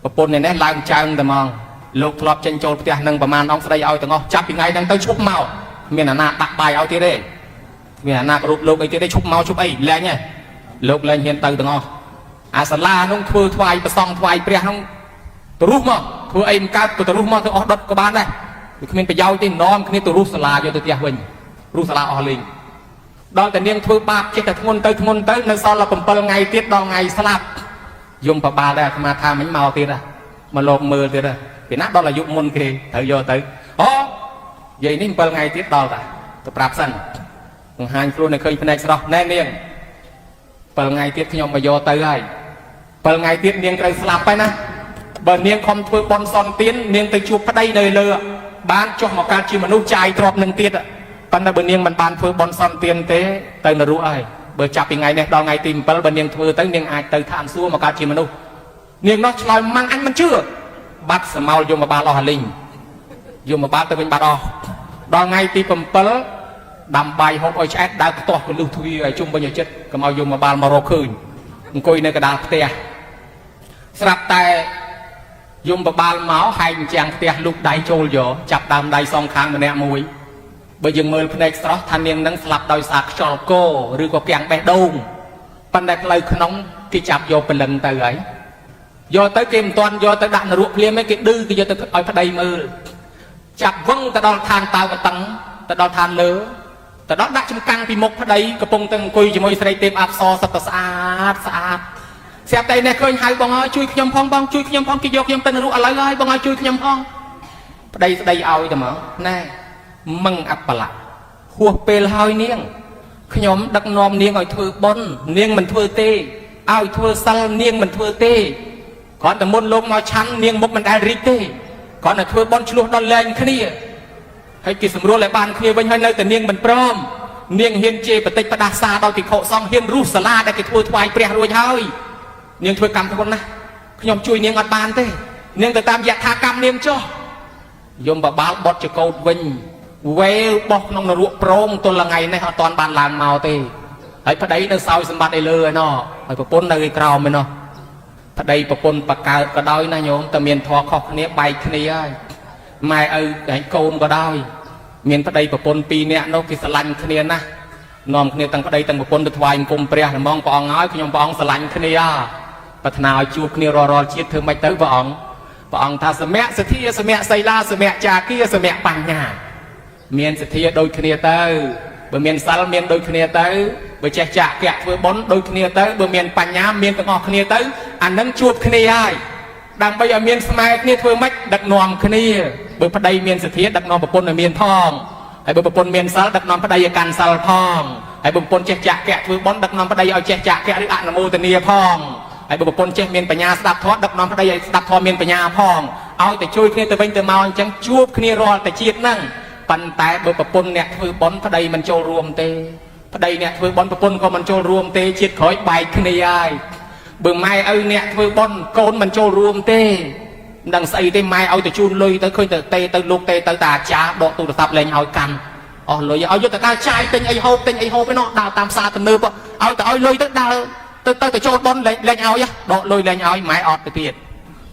់ប្រពន្ធនេះឡើងចើងតែហ្មងលោកធ្លាប់ចេញចូលផ្ទះនឹងប្រហែលអង្គស្ដីឲ្យទាំងអស់ចាប់ពីថ្ងៃហ្នឹងទៅឈប់មកមានអាណាដាក់បាយឲ្យទៀតទេមានអាណាគ្រប់លោកអីទៀតទេឈប់មកឈប់អីលែងហ៎លោកលែងហ៊ានទៅទាំងអស់អាសាលានោះធ្វើថ្វាយប្រសង់ថ្វាយព្រះនោះទៅរុះមកធ្វើអីមិនកើតក៏ទៅរុះមកទៅអស់ដុតក៏បានដែរវាគ្មានប្រយោជន៍ទេនាំគ្នាទៅរុះសាលាយកទៅផ្ទះវិញរុះសាលាអស់លេងដល់តែនាងធ្វើបាបចេះតែធ្ងន់ទៅធ្ងន់ទៅនៅសល់តែ7ថ្ងៃទៀតដល់ថ្ងៃស្លាប់យំប្របាលដែរអាត្មាថាមិញមកទៀតហ៎មកលោកមើលទៀតហ៎ពីណាដល់អាយុមុនគេត្រូវយកទៅអូយាយនេះ7ថ្ងៃទៀតដល់តាទៅប្រាប់សិនបង្ហាញខ្លួនឲ្យឃើញភ្នែកស្រស់ណែនាង7ថ្ងៃទៀតខ្ញុំមកយកទៅហើយ7ថ្ងៃទៀតនាងត្រូវស្លាប់ហើយណាបើនាងខំធ្វើបន់សន់ទៀននាងទៅជួបប្តីនៅលើបានចុះមកកើតជាមនុស្សចាយទ្រព្យនឹងទៀតប៉ុន្តែបើនាងមិនបានធ្វើបន់សន់ទៀនទេទៅនរកហើយបើចាប់ពីថ្ងៃនេះដល់ថ្ងៃទី7បើនាងធ្វើទៅនាងអាចទៅឋានសួគ៌មកកើតជាមនុស្សនាងនោះឆ្លើយម៉ាំងអញមិនជឿបាត់សមោលយមបាលអស់អាលីងយមបាលទៅវិញបាត់អស់ដល់ថ្ងៃទី7ដាំបាយហូបឲ្យឆ្អែតដើរផ្ទាស់កលឹះទ្វារឲ្យជុំវិញឲ្យចិត្តកុំឲ្យយមបាលមករកឃើញអង្គុយនៅកណ្ដាលផ្ទះស្រាប់តែយមបាលមកហែកជាងផ្ទះលូកដៃចូលយកចាប់ដើមដៃសងខាងម្នាក់មួយបើយើងមើលភ្នែកស្រស់ថានាងនឹងស្លាប់ដោយសារខ្យល់កឬក៏គាំងបេះដូងប៉ុន្តែផ្លូវក្នុងគេចាប់យកព្រលឹងទៅហើយយកទៅគេមិនទាន់យកទៅដាក់នរកភ្លាមទេគេឌឺគេយកទៅឲ្យប្តីមើលចាប់វឹងទៅដល់ឋានតាវតឹងទៅដល់ឋានលើទៅដល់ដាក់ចំកាំងពីមុខប្តីកំពុងតែអង្គុយជាមួយស្រីទេពអប្សរសត្វតែស្អាតស្អាតស្រាប់តែនេះឃើញហៅបងអើយជួយខ្ញុំផងបងជួយខ្ញុំផងគេយកខ្ញុំទៅនរកឥឡូវហើយបងអើយជួយខ្ញុំផងប្តីស្ដីឲ្យតែមកណែមឹងអបលៈហួសពេលហើយនាងខ្ញុំដឹកនាំនាងឲ្យធ្វើបុណ្យនាងមិនធ្វើទេឲ្យធ្វើសិលនាងមិនធ្វើទេគ្រាន់តែមុនលោកមកឆាន់នាងមុខមិនដែលរីកទេគ្រាន់តែធ្វើបុណ្យឆ្លោះដល់លែងគ្នាហើយគេសម្រួលឲ្យបានគ្នាវិញហើយនៅតែនាងមិនព្រមនាងហ៊ានជេរបតិចផ្ដាសាដល់ភិក្ខុសង្ឃហ៊ានរុះសាលាដែលគេធ្វើថ្វាយព្រះរួចហើយនាងធ្វើកម្មធ្ងន់ណាស់ខ្ញុំជួយនាងអត់បានទេនាងទៅតាមយថាកម្មនាងចុះយមបបាលបត់ចកោតវិញ វេវបោះក្នុងនរកប្រងទល់ថ្ងៃនេះអត់ទាន់បានឡើងមកទេហើយប្តីនៅសោយសម្បត្តិឯលើឯណោះហើយប្រពន្ធនៅឯក្រោមឯណោះប្តីប្រពន្ធបកើតក៏ដោយណាញោមតែមានធម៌ខុសគ្នាបែកគ្នាហើយម៉ែឪហើយកូនក៏ដោយមានប្តីប្រពន្ធពីរនាក់នោះគេស្រឡាញ់គ្នាណាស់នាំគ្នាទាំងប្តីទាំងប្រពន្ធទៅថ្វាយអង្គមព្រះហ្មងព្រះអង្គហើយខ្ញុំព្រះអង្គស្រឡាញ់គ្នាប្រាថ្នាឲ្យជួបគ្នារាល់រាល់ជាតិធ្វើម៉េចទៅព្រះអង្គព្រះអង្គថាសមៈសទ្ធាសមៈសីលាសមៈចាគាសមៈបញ្ញាមានសទ្ធាដូចគ្នាទៅបើមានសិលមានដូចគ្នាទៅបើចេះចាកៈធ្វើបុណ្យដូចគ្នាទៅបើមានបញ្ញាមានទាំងអស់គ្នាទៅអានឹងជួបគ្នាហើយដើម្បីឲ្យមានស្មើគ្នាធ្វើម៉េចដឹកនាំគ្នាបើប្តីមានសទ្ធាដឹកនាំប្រពន្ធឲ្យមានផងហើយបើប្រពន្ធមានសិលដឹកនាំប្តីឲ្យកាន់សិលផងហើយបើប្រពន្ធចេះចាកៈធ្វើបុណ្យដឹកនាំប្តីឲ្យចេះចាកៈឬអនុមោទនាផងហើយបើប្រពន្ធចេះមានបញ្ញាស្ដាប់ធម៌ដឹកនាំប្តីឲ្យស្ដាប់ធម៌មានបញ្ញាផងឲ្យតែជួយគ្នាទៅវិញទៅមកអញ្ចឹងជួបគ្នារាល់តែជាតិហ្នឹងប៉ុន្តែបើប្រពន្ធអ្នកធ្វើបុណ្យប្តីមិនចូលរួមទេប្តីអ្នកធ្វើបុណ្យប្រពន្ធក៏មិនចូលរួមទេជាតិក្រោយបែកគ្នាហើយបើម៉ែឪអ្នកធ្វើបុណ្យកូនមិនចូលរួមទេមិនដឹងស្អីទេម៉ែឲ្យទៅជូនលុយទៅឃើញទៅទេទៅលោកទេទៅតាអាចារ្យដកទូរស័ព្ទលែងឲ្យកាន់អស់លុយឲ្យយកទៅដើរចាយទិញអីហូបទិញអីហូបឯនោះដើរតាមផ្សារទំនើបឲ្យទៅឲ្យលុយទៅដើរទៅទៅទៅចូលបុណ្យលែងឲ្យដកលុយលែងឲ្យម៉ែអត់ទៅទៀត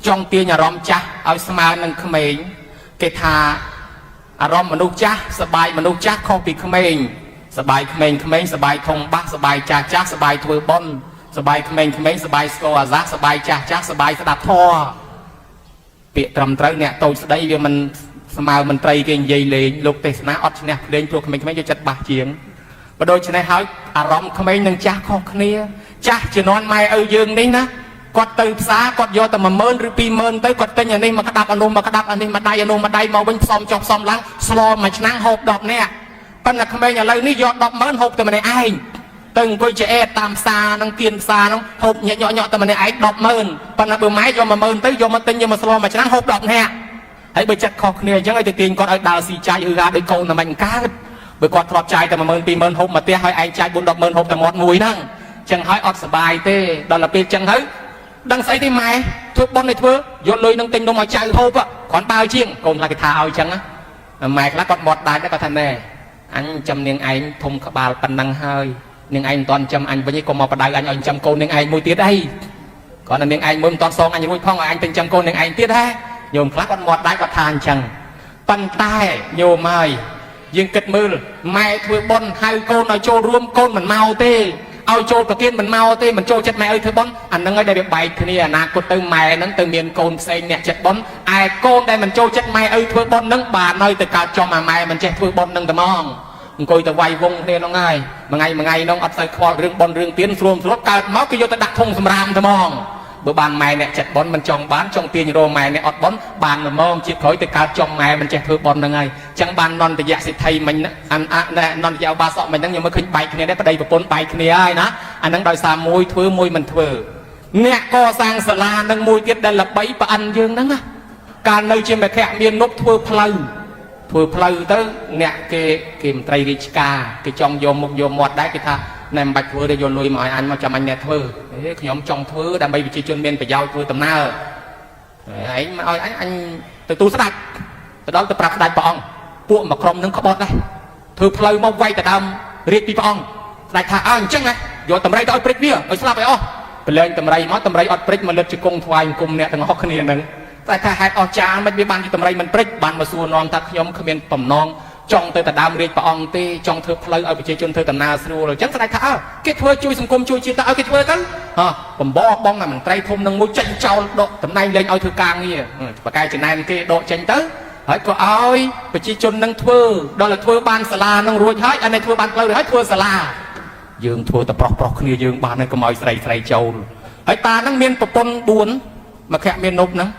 ចង់ទាញអារម្មណ៍ចាស់ឲ្យស្មើនឹងក្មេងគេថាអារម្មណ៍មនុស្សចាស់សបាយមនុស្សចាស់ខុសពីក្មេងសបាយក្មេងក្មេងសបាយធំបាស់សបាយចាស់ចាស់សបាយធ្វើបុណ្យសបាយក្មេងក្មេងសបាយស្គរអាសាសបាយចាស់ចាស់សបាយស្ដាប់ធម៌ពាក្យត្រឹមត្រូវអ្នកតូចស្ដីវាមិនស្មើមន្ត្រីគេនិយាយលេងលោកទេសនាអត់ឈ្នះភ្លេងព្រោះក្មេងៗយកចិត្តបាស់ជាងបើដូច្នេះហើយអារម្មណ៍ក្មេងនិងចាស់ខុសគ្នាចាស់ជំនាន់ម៉ែឪយើងនេះណាគាត់ទៅផ្សារគាត់យកតែ10000ឬ20000ទៅគាត់ទិញអានេះមកក្តាប់អានោះមកក្តាប់អានេះមកដៃអានោះមកដៃមកវិញផ្សំចុះផ្សំឡើងស្លមួយឆ្នាំងហូប10នាក់ប៉ុន្តែក្មេងឥឡូវនេះយក100000ហូបតែម្នាក់ឯងទៅអង្គុយចែកតាមផ្សារនឹងទៀនផ្សារនឹងហូបញាក់ញក់ញក់តែម្នាក់ឯង100000ប៉ុន្តែបើម៉ែយក10000ទៅយកមកទិញយកមកស្លមួយឆ្នាំងហូប10នាក់ហើយបើចិត្តខុសគ្នាអញ្ចឹងឲ្យទៅទាញគាត់ឲ្យដើរស៊ីចាយអឺហាដូចកូនតែមិនកើតបើគាត់ធ្លាប់ចាយតែ10000 20000ហូបមួយផ្ទះហើយឯងចាយ4 100000ហូបតែមាត់មួយហ្នឹងចឹងហើយអត់សបាយទេដល់ទៅពេលចឹងហើយដឹងស្អីទេម៉ែធ្វើប៉ុនឲ្យធ្វើយកលុយនឹងទិញនំឲ្យចៅហូបគ្រាន់បើជាងកូនខ្លះគេថាឲ្យចឹងណាម៉ែខ្លះគាត់មាត់ដាច់គាត់ថាណែអញចាំនាងឯងធំក្បាលប៉ុណ្ណឹងហើយនាងឯងមិនទាន់ចាំអញវិញឯងកុំមកបដៅអញឲ្យចាំកូននាងឯងមួយទៀតអីគាត់ថានាងឯងមួយមិនទាន់សងអញរួចផងឲ្យអញទៅចាំកូននាងឯងទៀតហ៎ញោមខ្លះគាត់មាត់ដាច់គាត់ថាអញ្ចឹងប៉ុន្តែញោមហើយយើងគិតមើលម៉ែធ្វើបុណ្យហៅកូនឲ្យចូលរួមកូនមិនមកទេឲ្យចូលប្រទៀនមិនមកទេមិនចូលចិត្តម៉ែឲ្យធ្វើបុណ្យអានឹងឲ្យដែលវាបែកគ្នាអនាគតទៅម៉ែហ្នឹងទៅមានកូនផ្សេងអ្នកចិត្តបុណ្យឯកូនដែលមិនចូលចិត្តម៉ែឲ្យធ្វើបុណ្យហ្នឹងបានហើយទៅកើតចំអាម៉ែមិនចេះធ្វើបុណ្យហ្នឹងតែហ្មងអង្គុយទៅវាយវងគ្នាហ្នឹងហើយមួយថ្ងៃមួយថ្ងៃហ្នឹងអត់សូវខ្វល់រឿងបុណ្យរឿងទៀនស្រួលស្រួលកើតមកគេយកទៅដាក់ធុងសម្រាមតែហ្មងបើបានម៉ែអ្នកចិត្តបុណ្យមិនចង់បានចង់ទាញរម៉ែអ្នកអត់បុណ្យបានល្មមជាតិក្រោយទៅកើតចំម៉ែមិនចេះធ្វើបុណ្យហ្នឹងហើយចឹងបាននន្តយសិទ្ធិមិញអានអនន្តយឧបាសកមិញហ្នឹងខ្ញុំមើលឃើញបែកគ្នាដែរប្តីប្រពន្ធបែកគ្នាហើយណាអាហ្នឹងដោយសារមួយធ្វើមួយមិនធ្វើអ្នកកសាងសាលានឹងមួយទៀតដែលល្បីប្អិនយើងហ្នឹងណាកាលនៅជាមគ្គមាននុបធ្វើផ្លូវធ្វើផ្លូវទៅអ្នកគេគេមន្ត្រីរាជការគេចង់យកមុខយកមាត់ដែរគេថាណែមិនបាច់ធ្វើទេយកលុយមកឲ្យអញមកចាំអញអ្នកធ្វើអេខ្ញុំចង់ធ្វើដើម្បីប្រជាជនមានប្រយោជន៍ធ្វើដំណើរឯងមកឲ្យអញអញទៅទូស្ដាច់ទៅដល់ទៅប្រាប់ស្ដាច់ព្រះអង្គពួកមួយក្រុមនឹងក្បត់ដែរធ្វើផ្លូវមកវាយទៅដើមរាជពីព្រះអង្គស្ដាច់ថាអើអញ្ចឹងណាយកតម្រៃទៅឲ្យព្រិចវាឲ្យស្លាប់ឲ្យអស់ប្រឡែងតម្រៃមកតម្រៃអត់ព្រិចមកលិតជង្គង់ថ្វាយអង្គមអ្នកទាំងអស់គ្នាហ្នឹងតែថាហេតុអស្ចារ្យមិនវាបានជាតម្រៃមិនព្រិចបានមកសួរនាំថាខ្ញុំគ្មានបំណងចង់ទៅដដើមរាជព្រះអង្គទេចង់ធ្វើផ្លូវឲ្យប្រជាជនធ្វើដំណើរស្រួលអញ្ចឹងស្ដេចថាអើគេធ្វើជួយសង្គមជួយជាតិទៅឲ្យគេធ្វើទៅហ៎បំបបងអាមន្ត្រីធំនឹងមួយចេញចោលដកតំណែងលែងឲ្យធ្វើការងារបកែចំណែនគេដកចេញទៅហើយក៏ឲ្យប្រជាជននឹងធ្វើដល់តែធ្វើបានសាលានឹងរួចហើយអានេះធ្វើបានផ្លូវរួចហើយធ្វើសាលាយើងធ្វើតែប្រុសប្រុសគ្នាយើងបានហើយកុំឲ្យស្រីស្រីចូលហើយតានឹងមានប្រពន្ធ4មកខៈមាននប់ហ្នឹង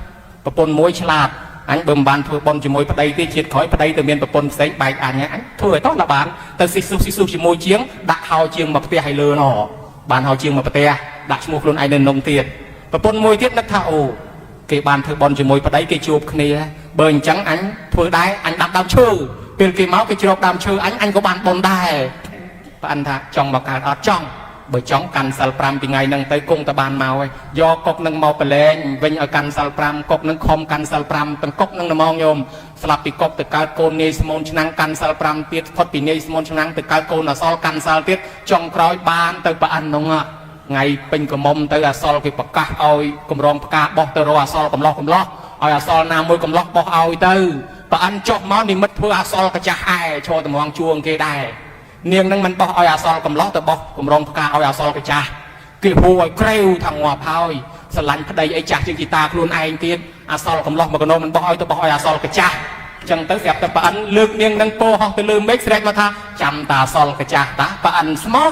ប្រពន្ធមួយឆ្លាតអញបើមិនបានធ្វើបុណ្យជាមួយប្តីទេជាតិក្រោយប្តីទៅមានប្រពន្ធផ្សេងបែកអញអញធ្វើឲ្យតោះដល់បានទៅស៊ីស៊ុះស៊ីស៊ុះជាមួយជាងដាក់ហោជាងមកផ្ទះឲ្យលើណបានហោជាងមកផ្ទះដាក់ឈ្មោះខ្លួនឯងនៅនំទៀតប្រពន្ធមួយទៀតនឹកថាអូគេបានធ្វើបុណ្យជាមួយប្តីគេជួបគ្នាបើអញ្ចឹងអញធ្វើដែរអញដាំដើមឈើពេលគេមកគេជ្រកដើមឈើអញអញក៏បានបុណ្យដែរប្អិនថាចង់មកកើតអត់ចង់ បើចង់កាន់សិល5ពីថ្ងៃហ្នឹងទៅគង់តបានមកហើយយកកុកនឹងមកប្រឡែងវិញឲ្យកាន់សិល5កុកនឹងខំកាន់សិល5ទាំងកុកនឹងហ្មងញោមស្លាប់ពីកុកទៅកើតកូននាយស្មូនឆ្នាំងកាន់សិល5ទៀតផុតពីនាយស្មូនឆ្នាំងទៅកើតកូនអសល់កាន់សិលទៀតចុងក្រោយបានទៅប្រអិននោះថ្ងៃពេញកមុំទៅអសល់គេប្រកាសឲ្យកម្រងផ្កាបោះទៅរកអសល់កំឡោះកំឡោះឲ្យអសល់ណាមួយកំឡោះបោះឲ្យទៅប្រអិនចុះមកនិមិត្តធ្វើអសល់កាចាស់ឯឈរតម្រងជួងគេដែរនាងនឹងមិនបោះឲ្យអសល់កំឡោះទៅបោះកម្រងផ្កាឲ្យអសល់កាចាស់គេហួឲ្យក្រេវថាងាប់ហើយស្រឡាញ់ប្តីអីចាស់ជាងជីតាខ្លួនឯងទៀតអសល់កំឡោះមកកណោមិនបោះឲ្យទៅបោះឲ្យអសល់កាចាស់ចឹងទៅស្រាប់តែប្រអិនលើកនាងនឹងពោហោះទៅលើមេឃស្រែកមកថាចាំតាអសល់កាចាស់តាប្រអិនស្មោះ